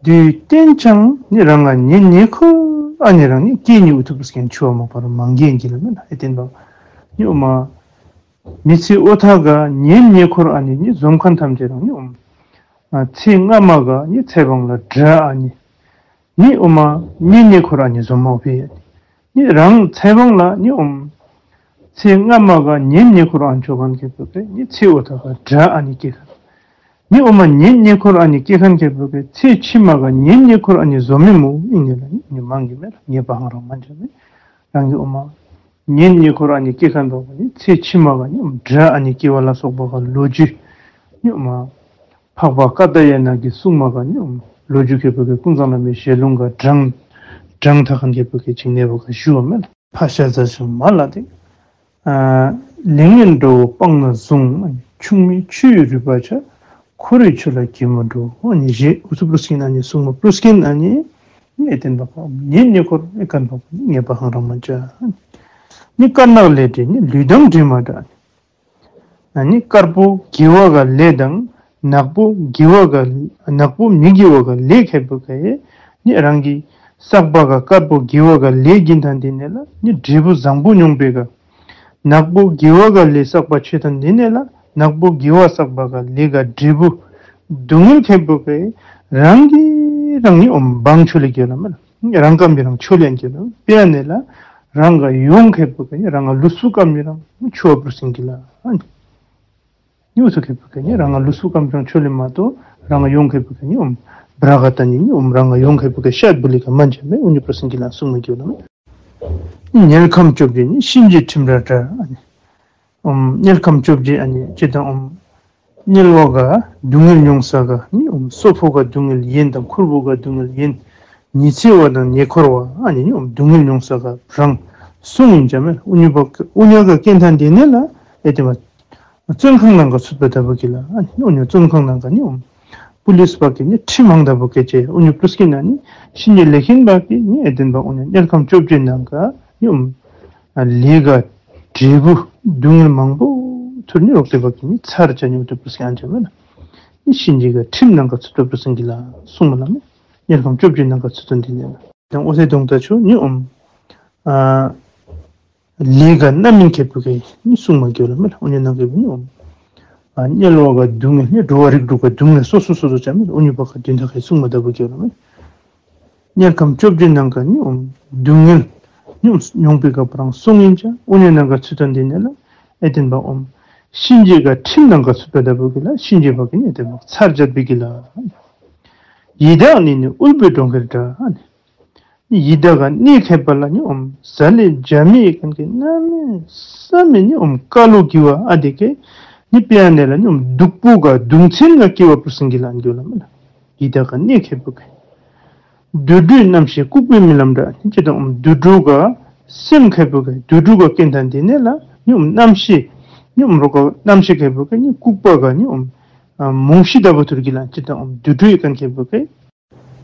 དུས་བསྟན་ཅང་ནི་རང་ང་གཉེན་ཉེ་འཁོར་ཨ་ནི་རང་ནི་སྐྱེ་ནི་ཨུ་ཐུ་པུ་སིང་ཆུ་བ་མ་པ་རུ་མང་གེན་གི་ལ་མེ་ལ་ཨེ་བརྟེན་པ་ནི་ཨོམ་མི་ཚེ་ཨོ་ཐ་ག་གཉེན་ཉེ་འཁོར་ཨ་ནི་ནི་འཛོམས་ཁན་ཐམས་ཅད་རང་ནི་ཨོམ་ཨ་ཚེ་སྔ་མ་ག་ནི་ཚེ་བང་ལ་དགྲ་ཨ་ནི་ནི་ཨོམ་གཉེན་ཉེ་འཁོར་ཨ་ནི་འཛོམས་མ་བུ་ནི་རང་ཚེ་བང་ལ་ནི་ཨོམ་ཚེ་སྔ་མ་ག་གཉེན་ཉེ་འཁོར་ཨ་ནི་ཆོ་ཁན་ཁེབས་པ་ག་ནི་ཚེ་ཨོ་ཐ་ག་དགྲ་ཨ་ནི་སྐྱེ་ཁན་ནི་ཨོམ་གཉེན་ཉེ་འཁོར་ཨ་ནི་སྐྱེ་ཁན་ཁེབས་པ་ག་ཚེ་ཕྱི་མ་ག་གཉེན་ཉེ་འཁོར་ཨ་ནི་འཛོམས་མེ་མོ་ཨིན་ནི་ལ་ནི་མང་གི་མེ་ལ་ཉེས་པ་ཧང་རང་མ་ཅ་མེ་རང་གི་ཨོམ་གཉེན་ཉེ་འཁོར་ཨ་ནི་སྐྱེ་ཁན་འབག་བུ་ནི་ཚེ་ཕྱི་མ་ག་ནི་དགྲ་ཨ་ནི་སྐྱེ་བ་ལ་སོགས་པ་ག་ལོ་རྒྱུས་ ནི་ཨོམ་འཕགས་པ་ཀ་ཏ་ཡ་ན་གི་གསུང་མ་ག་ནི་ཨོམ་ལོ་རྒྱུས་ཁེ་པོ་གི་ཀུན་བཟང་བླ་མའི་ཞལ་ལུང་ག་དྲང་དྲང་ཐག་ཁན་ཁེ་པོ་གི་ཅིག་གནས་པོ་ག་ཞུ་བ་མེན། ཕ་ཤ་ཟ་ཞིང་མ་ལ་དེ། ཨ་ལས་ངན་འགྲོ་བ་སྤངས་ན་བཟུང་། ཆུང་མའི་ཆུ་ཡི་རུས་པ་ཆགས། འཁོར་བའི་ཆུ་ལ་གད་མོ་འགྲོ། ཨ་ནི་ཞེས་ཨུ་ཚུགས་པུ་རུ་སྐྱེན་ཨ་ནི་གསུང་མ་པུ་རུ་སྐྱེན་ཨ་ནི་ཨེ་ཏེན་པ་ཁོ་ཉེ་ཉེ་འཁོར་ཨེ་ཀན་པ་ཁོ་ཉེས་པ་ཧང་རང་མ་བྱ། ནི་དཀར་ནག་ལས་འབྲས་ནི་ལུས་དང་འབྲེལ་མ་འདྲ། ཨ་ནི་དཀར་པོ་དགེ་བ་ག་ལས་དང་ནག་པོ་དགེ་བ་ག་ནག་པོ་མི་དགེ་བ་ག་ལས་ཁེ་པོ་ག་ནི་རང་གི་བསགས་པ་ག་དཀར་པོ་དགེ་བ་ག་ལས་གིན་ཐང་དེ་ནས་ལ་ནི་འབྲས་བུ་བཟང་པོ་མྱོང་པའི་ག། ནག་པོ་དགེ་བ་ག་ལས་བསགས་པ་ཆོས་དང་དེ་ནས་ལ་ནག་པོ་དགེ་བ་བསགས་པ་ག་ལས་ག་འབྲས་བུ་སྡུག་བསྔལ་ཁེ་པོ་ག་རང་གི་རང་ནི་ཨོམ་བང་ཆོ་ལེ་གི་ལ་མེ་ལ། རང་སྐམ་མི་རང་ཆོ་ལེན་གྱི་ལ། དཔེར་ན་ལ་རང་ག་ཡོང་ཁེ་པོ་ག་ནི་རང་ག་ལུས་སུ་སྐམ་མི་རང་ཆོ་བ་པུ་རུ་སིང་གི་ལ། ཨ་ནི་ཨུ་ཚུགས་ཁེ་པོ་ག་ནི་རང་ག་ལུས་སུ་སྐམ་ཅང་ཆོ་ལེ་མ་གཏོགས་རང་ག་ཡོང་ཁེ་པོ་ག་ནི་ཨོམ་བྲག་ག་ཏ་ནི་ནི་ཨོམ་རང་ག་ཡོང་ཁེ་པོ་ག་ཤད་བུ་ལི་ག་མན་ཅ་མེ་ཨུ་ནི་པུ་རུ་སིང་གི་ལ་གསུང་མ་གི་ལ་མེ། དམྱལ་ཁམས་བཅོ་བརྒྱད་ནི་གཤིན་རྗེའི་ཁྲིམས་ར་འདྲ། ཨ་ནི་ཨོམ་དམྱལ་ཁམས་བཅོ་བརྒྱད་ཨ་ནི་ཅི་དང་ཨོམ་དམྱལ་བ་ག་སྡུག་བསྔལ་མྱོང་ས་ག་ནི་ཨོམ་སོ་ཕོ་ག་སྡུག་བསྔལ་ཡིན་དང་ཁུར་བུ་ག་སྡུག་བསྔལ་ཡིན། ཉི་ཚེ་བ་དང་ཉེ་འཁོར་བ་ཨ་ནི་ནི་ཨོམ་སྡུག་བསྔལ་མྱོང་ས་ག་རང་སོང་ཡིན་ཅ་མེ། ཨུ་ནི་པ་ཨུ་ཉ་ག་ཀེན་ཐང་དེ་ནས་ལ་ཨེ་ཏེན་པ་བཙོན་ཁང་ནང་ག་ཚུད་པ་ད་བུ་གི་ལ། ཨ་ནི་ཨུ་ཉ་བཙོན་ཁང་ནང་ག་ནི་ཨོམ་པུ་ལིས་པ་གི་ནི་ཁྲིམས་ཧང་ད་བུ་གི་ཅེ་ཨུ་ཉ་པུ་རུ་སྐྱེན་ཨ་ནི་གཤིན་རྗེ་ལེགས་ཤོམ་པ་གི་ནི་ཨེ་ཏེན་པ་ཨུ་ཉ་དམྱལ་ཁམས་བཅོ་བརྒྱད་ནང་ག་ནི་ཨོམ་ལས་ག་འབྲས་བུ་སྡུག་བསྔལ་མང་པོ་ཐུར་ནི་རོག་ཏེ་བ་གི་ནི་ཚར་ཅ་ནི་ཨུ་ཏུ་པུ་རུ་སྐྱེན་ཨ་ཅ་མེ་ལ། ནི་གཤིན་རྗེ་ག་ཁྲིམས་ནང་ག་ཚུད་པ་པུ་རུ་སིང་གི་ལ་གསུང་མ་ལ་མེ། དམྱལ་ཁམས་བཅོ་བརྒྱད་ནང་ག་ཚུད་དོན་དེ་ནས་ལ། དང་ཨོ་ཟེ་དུང་ད་ཆོ་ནི་ཨོམ་ཨ་ལས་ག་རྣམ་སྨིན་ཁེ་པོ་ག་ནི་གསུང་མ་གི་ལ་མེ་ལ། ཨུ་ཉ་ནང་གི་བུ་ནི་ཨོམ་ཨ་དམྱལ་བ་ག་སྡུག་བསྔལ་ནི་འགྲོ་བ་རིགས་དྲུག་ག་སྡུག་བསྔལ་སོ་སོ་སོ་སོ་ཅ་མེ་ལ། ཨུ་ཉ་པ་ག་དོན་དག་ག་གསུང་མ་ད་བུ་གི་ལ་མེ། དམྱལ་ཁམས་བཅོ་བརྒྱད་ནང་ག་ནི་ཨོམ་སྡུག་བསྔལ་ནི་ཨོམ་མྱོང་པའི་ག་པ་རང་སོང་ཡིན་ཅ། ཨུ་ཉ་ནང་ག་ཚུད་དོན་དེ་ནས་ལ་ཨེ་ཏེན་པ་ཨོམ་གཤིན་རྗེ་ག་ཁྲིམས་ནང་ག་ཚུད་པ་ད་བུ་གི་ལ་གཤིན་རྗེ་བ་གི་ནི་ཨེ་ཏེན་པ་ཚར་ཅ་བུ་གི་ལ། ཡི་དྭགས་ནི་ནི་དབུལ་པོའི་གྲོང་ཁྱེར་འདྲ། ཨ་ནི་ཡི་དྭགས་ག་གནས་ཁེ་པོ་ལ་ནི་ཨོམ་ཟ་ལེ་ཇ་མེ་ཡི་ཀན་གི་གནམ་མེད་ས་མེད་ནི་ཨོམ་དཀའ་ལུ་གི་བ་ཨ་དེ་ག་ནི་དཔེར་ན་ལ་ནི་ཨོམ་སྡུག་པོ་ག་གདུང་སེམས་ན་སྐྱེ་བ་པུ་རུ་སིང་གི་ལ་ཨན་གི་ལ་མེ་ལ། ཡི་དྭགས་ག་གནས་ཁེ་པོ་ག་དུད་འགྲོའི་རྣམ་ཤེས་ལྐུགས་པའི་རྨི་ལམ་འདྲ། ཅི་དང་ཨོམ་དུད་འགྲོ་ག་སེམས་ཁེ་པོ་ག་དུད་འགྲོ་ག་ཀེན་ཐང་དེ་ནས་ལ་ནི་ཨོམ་རྣམ་ཤེས་ནི་ཨོམ་རོག་ག་རྣམ་ཤེས་ཁེ་པོ་ག་ནི་ལྐུགས་པ་ག་ནི་ཨོམ་ཨ་རྨོངས་ཤེས་ད་བུ་ཐུར་གི་ལ། ཅི་དང་ཨོམ་དུད་འགྲོའི་ཀན་ཁེ་པོ་ག་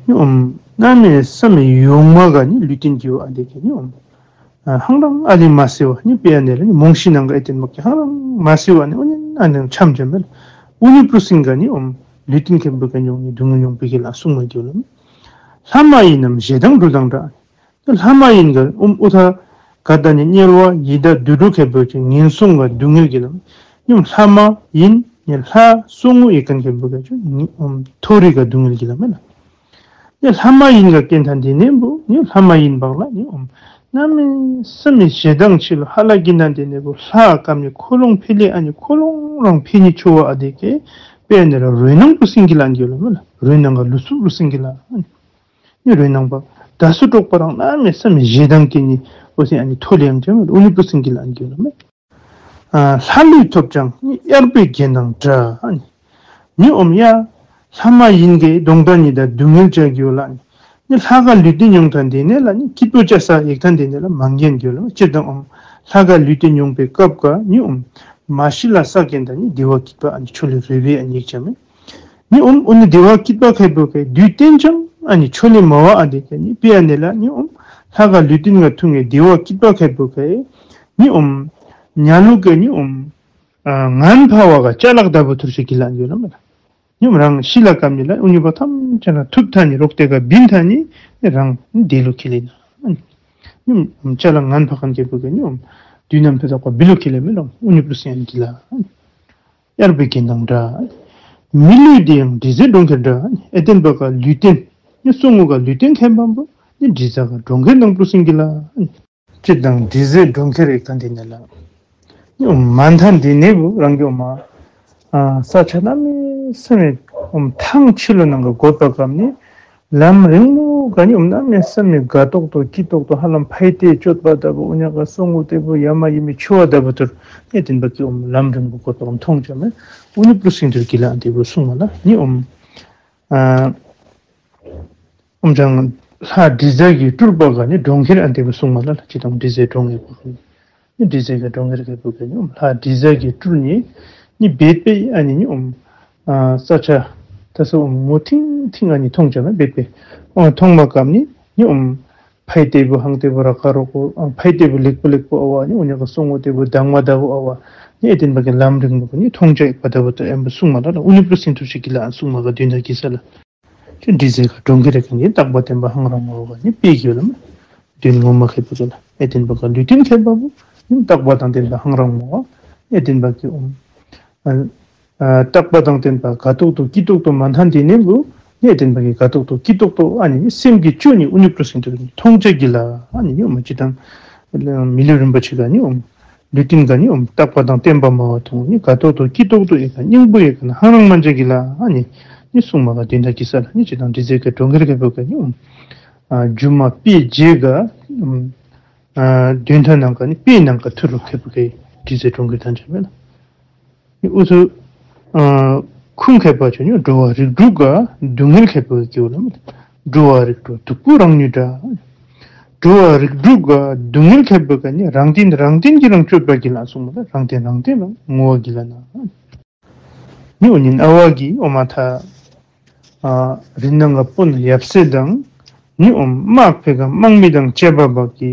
ནི་ཨོམ་གནམ་མེད་ས་མེད་ཡོང་མ་ག་ནི་ལུས་རྟེན་གི་བ་ཨ་དེ་ག་ནི་ཨོམ་ཨ་ཧང་རང་ཨ་ལི་མ་སི་བ་ནི་དཔེར་ན་ལ་ནི་རྨོངས་ཤེས་ནང་ག་ཨེ་ཏེན་པ་གི་ཧང་རང་མ་སི་བ་ནི་ཨུ་ཉ་ཨ་ནི་འཆམ་ཅ་མེ་ལ། ཨུ་ཉ་པུ་རུ་སིང་ག་ནི་ཨོམ་ལུས་རྟེན་ཁེ་པོ་ག་ནི་ཨོམ་ནི་སྡུག་བསྔལ་མྱོང་བུ་གི་ལ་གསུང་མ་གི་ལ་མེ། ལྷ་མ་ཡིན་རྣམས་ཞེ་སྡང་སྦྲུལ་དང་འདྲ། ལྷ་མ་ཡིན་ག་ཨོམ་ཨུ་ཐ་ག་ད་ནི་དམྱལ་བ་ཡི་དྭགས་དུད་འགྲོ་ཁེ་པོ་ཅིག་ངན་སོང་ག་སྡུག་བསྔལ་གི་ལ་མེ། ནི་ལྷ་མ་ཡིན་ནི་ལྷ་སོ་ངོ་ཡི་ཀན་ཁེ་པོ་ག་ཅིག་ནི་ཨོམ་མཐོ་རིས་ག་སྡུག་བསྔལ་གི་ལ་མེ་ལ། ཡ་ལྷ་མ་ཡིན་ག་ཀེན་ཐང་དེ་ནས་བུ་ནི་ལྷ་མ་ཡིན་པ་ལ་ནི་ཨོམ་གནམ་མེད་ས་མེད་ཞེ་སྡང་ཆེ་ལུ་ཧ་ལ་གི་ན་དེ་ནས་བུ་ལྷ་ཀམ་ནི་ཁོ་ལོང་ཕེ་ལེ་ཨ་ནི་ཁོ་ལོང་རང་ཕེ་ནི་ཆོ་བ་ཨ་དེ་ག་དཔེར་ན་ལ་རོ་ནང་པུ་སིང་གི་ལ་ཨན་གི་ལ་མེ་ལ། རོ་ནང་ག་ལུས་སུ་པུ་སིང་གི་ལ་ནི་རོ་ནང་པ་ད་སུ་གྲོགས་པ་རང་གནམ་མེད་ས་མེད་ཞེ་སྡང་གི་ནི་ཨོ་སེ་ཨ་ནི་ཐོ་ལེ་ཡང་ཅ་མེ་ལ་ཨུ་ཉ་པུ་སིང་གི་ལ་ཨན་གི་ལ་མེ། ཨ་ལྷ་ལུས་ཐོབ་ཀྱང་ནི་གཡར་པོའི་རྒྱན་དང་འདྲ། ནི་ཨོམ་ཡ་ལྷ་མ་ཡིན་གི་གདོང་ད་ནི་ད་སྡུག་བསྔལ་ཅ་གི་ཡོ་ལ། ནི་ལྷ་ག་ལུས་རྟེན་མྱོང་ཐང་དེ་ནས་ལ་ནི་སྐྱིད་པོ་ཅ་ས་ཡེག་ཐང་དེ་ནས་ལ་མང་གན་གི་ཡོ་ལ། སྤྱིར་བཏང་ཨོམ་ལྷ་ག་ལུས་རྟེན་མྱོང་པའི་སྐབས་ག་ནི་ཨོམ་མ་ཤི་ལ་ས་གན་ད་ནི་བདེ་བ་སྐྱིད་པ་ཨ་ནི་ཆོ་ལེ་རེ་བེ་ཨ་ནི་ཡེག་ཅ་མེ། ནི་ཨོམ་ཨུ་ནི་བདེ་བ་སྐྱིད་པ་ཁེ་པོ་ག་དུས་རྟེན་ཅང་ཨ་ནི་ཆོ་ལེ་མ་བ་ཨ་དེ་ག་ནི་དཔེར་ན་ལ་ནི་ཨོམ་ལྷ་ག་ལུས་རྟེན་ག་ཐུག་ནི་བདེ་བ་སྐྱིད་པ་ཁེ་པོ་ག་ནི་ཨོམ་ཉ་ལུ་ག་ནི་ཨོམ་ཨ་ངན་ཕ་བ་ག་ཅ་ལག་ད་བུ་ཐུར་ཤེ་གི་ལ་ཨན་གི་ལ་མེ་ལ། ནི་ཨོམ་རང་ཤི་ལ་ཀམ་ནི་ལ་ཨུ་ཉ་པ་ཐམས་ཅད་ལ་ཐུབ་ཐང་ནི་རོག་ཏེ་ག་བིན་ཐང་ནི་རང་དེ་ལུ་ཁེ་ལེ་ན། ནི་ཨོམ་ཅ་ལག་ངན་ཕ་ཁན་ཁེ་པོ་ག་ནི་ཨོམ་དུས་ནམ་ཕེ་ད་ཀ་བི་ལུ་ཁེ་ལེ་མེ་ལ་ཨུ་ཉ་པུ་སིང་གི་ལ། གཡར་པོའི་རྒྱན་དང་འདྲ། མི་ལུས་འདི་ཡང་འདྲེ་རྫས་གྲོང་ཁྱེར་འདྲ། ཨེ་ཏེན་པ་ག་ལུས་རྟེན་ནི་སོ་ངོ་ག་ལུས་རྟེན་ཁེ་པམ་བུ་ནི་འདྲེ་རྫས་ག་གྲོང་ཁྱེར་ནང་པུ་སིང་གི་ལ། སྤྱིར་བཏང་འདྲེ་རྫས་གྲོང་ཁྱེར་ཡེག་ཐང་དེ་ནས་ལ། ནི་ཨོམ་མན་ཐང་དེ་ནས་བུ་རང་གི་ཨོམ་ཨ་ས་ཆ་གནམ་མེད་ས་མེད་ཨོམ་ཐང་ཆེ་ལུ་ནང་ག་གོ་པ་ཀམ་ནི་ ལམ་རིང་མོ་ག་ནི་ཨོམ་གནམ་མེད་ས་མེད་དགའ་ཏོག་ཏོ་སྐྱིད་ཏོག་ཏོ་ཧ་ལམ་ཕའི་ཏེ་སྤྱོད་པ་ལྟ་བུ་ཨོ་ཉག་ག་སོ་ངོ་ལྟ་བུ་ཡ་མ་ཡི་མི་ཆུ་བ་ལྟ་བུ་ཐུར་ཨེ་བདེན་པ་གི་ཨོམ་ལམ་རིང་མོ་གོ་ཏོག་མཐོང་ཅ་མེ། ཨོ་ནི་པུ་རུ་སིང་ཐུར་གི་ལ་ཨན་ཏེ་བུ་སུང་མ་ལ་ནི་ཨོམ་ཨ་ཨོམ་ཅང་ལྷ་དྲི་ཟ་གི་སྤྲུལ་པ་ག་ནི་གྲོང་ཁྱེར་ཨན་ཏེ་བུ་སུང་མ་ལ་ལ་ཅི་དང་དྲི་ཟའི་གྲོང་ཁྱེར་བུ་ནི་དྲི་ཟའི་གི་གྲོང་ཁྱེར་ག་བུ་ག་ནི་ཨོམ་ལྷ་དྲི་ཟ་གི་སྤྲུལ་ནི་ནི་བེད་པེ་ཨ་ནི་ནི་ཨོམ་ཨ་ས་ཆ་ད་སོ་ཨོམ་མོ་ཐིང་ཐིང་ཨ་ནི་མཐོང་ཅ་མེ་བེད་པེ་ཨོ་མཐོང་མ་གམ་ནི་ནི་ཨོམ་ཕའི་ཏེ་བུ་ཧང་ཏེ་བུ་ར་ཀ་རོ་ཀོ་ཨ་ཕའི་ཏེ་བུ་ལེགས་པོ་ལེགས་པོ་ཨ་བ་ནི་ཨོ་ཉག་ག་སོ་ངོ་ལྟ་བུ་དང་མ་ལྟ་བུ་ཨ་བ་ནི་ཨེ་བདེན་པ་གི་ལམ་རིང་མོ་ག་ནི་མཐོང་ཅ་ཡི་པ་ལྟ་བུ་ཏོ་ཨེམ་བུ་སུང་མ་ལ་ལ་ཨོ་ནི་པུ་རུ་སིང་ཐུར་ཞིག་གི་ལ་ཨན་སུང་མ་ག་དོན་དག་གི་ས་ལ། ཅི་དྲི་ཟའི་ག་གྲོང་ཁྱེར་ག་ནི་རྟག་པ་བརྟན་པ་ཧང་རང་མོ་ག་ནི་པེ་གི་ལ་མ། དོན་ངོ་མ་ཁེ་པུ་ག་ལ་ཨེ་བདེན་པ་ག་ལུས་རྟེན་ཁེ་པ་བུ་ནི་རྟག་པ་དང་བརྟན་པ་ཧང་རང་མོ་ག་ཨེ་བདེན་པ་གི་ཨོམ་ཨ་ཨ་རྟག་པ་དང་བརྟན་པ་དགའ་ཏོག་ཏོ་སྐྱིད་ཏོག་ཏོ་མ་མཐའ་འདི་ནི་བུ་ནི་ཨེ་བདེན་པ་གི་དགའ་ཏོག་ཏོ་སྐྱིད་ཏོག་ཏོ་ཨ་ནི་སེམས་ཀྱི་སྤྱོད་ནི་ཨོ་ནི་པུ་རུ་སིང་ཐུར་མཐོང་ཅ་གི་ལ་ཨ་ནི་ནི་ཨོམ་ཅི་དང་མི་ལུས་རིན་པོ་ཆེ་ག་ནི་ཨོམ་ལུས་རྟེན་ག་ནི་ཨོམ་རྟག་པ་དང་བརྟན་པ་མ་བ་མཐོང་ནི་དགའ་ཏོག་ཏོ་སྐྱིད་ཏོག་ཏོ་ཨེ་ག་སྙིང་པོ་ཨེ་ག་ན་ཧང་རང་མ་ཅ་གི་ལ་ཨ་ནི་ནི་སུང་མ་ག་དོན་དག་གི་ས་ལ་ནི་ཅི་དང་དྲི་ཟའི་ག་གྲོང་ཁྱེར་ག་བུ་ག་ནི་ཨོམ་ཨ་སྒྱུ་མ་དཔེ་བྱད་ག་ཨོམ་ཨ་དོན་དག་ནང་ག་ནི་དཔེ་ནང་ག་ཐུར་རུ་ཁེ་པུ་ག་དྲི་ཟའི་གྲོང་ཁྱེར་དང་ཅ་མེ་ལ། ཨུ་ཚུ་ཨ་ཁུངས་ཁེ་པ་ཆོ་ནི་འགྲོ་བ་རིགས་དྲུག་ག་སྡུག་བསྔལ་ཁེ་པུ་ག་གི་བུ་ལ་མ། འགྲོ་བ་རིགས་དྲུག་སྡུག་པོ་རང་ཉིད་འདྲ། འགྲོ་བ་རིགས་དྲུག་ག་སྡུག་བསྔལ་ཁེ་པུ་ག་ནི་རང་བརྟེན་རང་བརྟེན་གྱིས་རང་གཅོད་པ་གི་ལ་སུང་མ་ལ་རང་བརྟེན་རང་བརྟེན་ལ་ངོ་བ་གི་ལ་ན། ནི་ཨོ་ཉིན་ཨ་བ་གི་ཨོ་མ་ཐ་ཨ་རི་ནང་ག་དཔོན་ཡབ་སྲས་དང་ནི་ཨོམ་དམག་ཕེ་ག་དམག་མི་དང་བཅས་པ་བ་གི་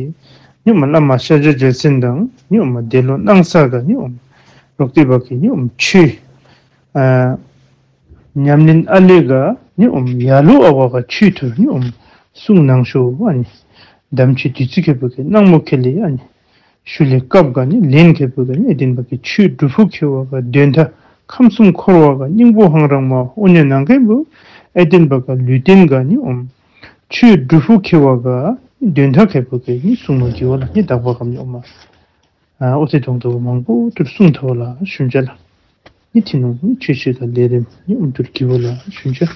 ནི་ཨོམ་བླ་མ་ཤཱཀྱ་རྒྱལ་མཚན་དང་ནི་ཨོམ་འདས་ལོ་གནང་ས་ག་ནི་ཨོམ་རོག་ཏེ་བ་གི་ནི་ཨོམ་ཆོས་ཨ་ཉམས་ལེན་ཨ་ལེ་ག་ནི་ཨོམ་ཡ་ལུ་ཨ་བ་ག་ཆོས་ཐུར་ནི་ཨོམ་གསུང་གནང་ཤོ་ཨ་ནི་དམ་ཆོས་བདུད་རྩི་ཁེ་པུ་ག་སྣང་མོ་ཁེ་ལེ་ཨ་ནི་ཤུལ་ལས་སྐབས་ག་ནི་ལན་ཁེ་པུ་ག་ནི་ཨེ་བདེན་པ་གི་ཆོས་སྒྲུབ་ཕུག་ཁེ་བ་ག་དོན་དག་ཁམས་གསུམ་འཁོར་བ་ག་སྙིང་པོ་ཧང་རང་མ་ཨོ་ཉ་ནང་ཁེ་པུ་ཨེ་བདེན་པ་ག་ལུས་རྟེན་ག་ནི་ཨོམ་ཆོས་སྒྲུབ་ཕུག་ཁེ་བ་ག་དོན་དག་ཁེ་པུ་ག་ནི་སུང་མ་གི་བུ་ལ་ནི་དག་པ་གམ་ནི་ཨོ་མ་ཨ་ཨོ་ཚེ་གདོང་ཐོག་མང་པོ་ཐུར་སུང་ཐོ་ལ་ཞུན་ཅ་ལ། ནི་ཐི་ནོང་ནི་ཆོས་ཤིག་ག་ལས་རིམ་ནི་ཨོམ་ཐུར་གི་བུ་ལ་ཞུན་ཅ།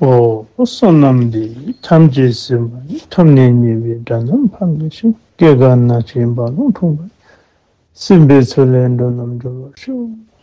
ཨོ་བསོད་ནམས་འདི་ཡིས་ཐམས་ཅད་གཟིགས་པ་ཉིད། ཐོབ་ནས་ཉེས་པའི་དགྲ་རྣམས་ཕམ་བྱས་ཤིང་། སྐྱེ་རྒ་ན་འཆིའི་རྦ་ཀློང་འཁྲུགས་པ་ཡི། སྲིད་པའི་མཚོ་ལས་འགྲོ་རྣམས་སྒྲོལ་བར་ཤོག།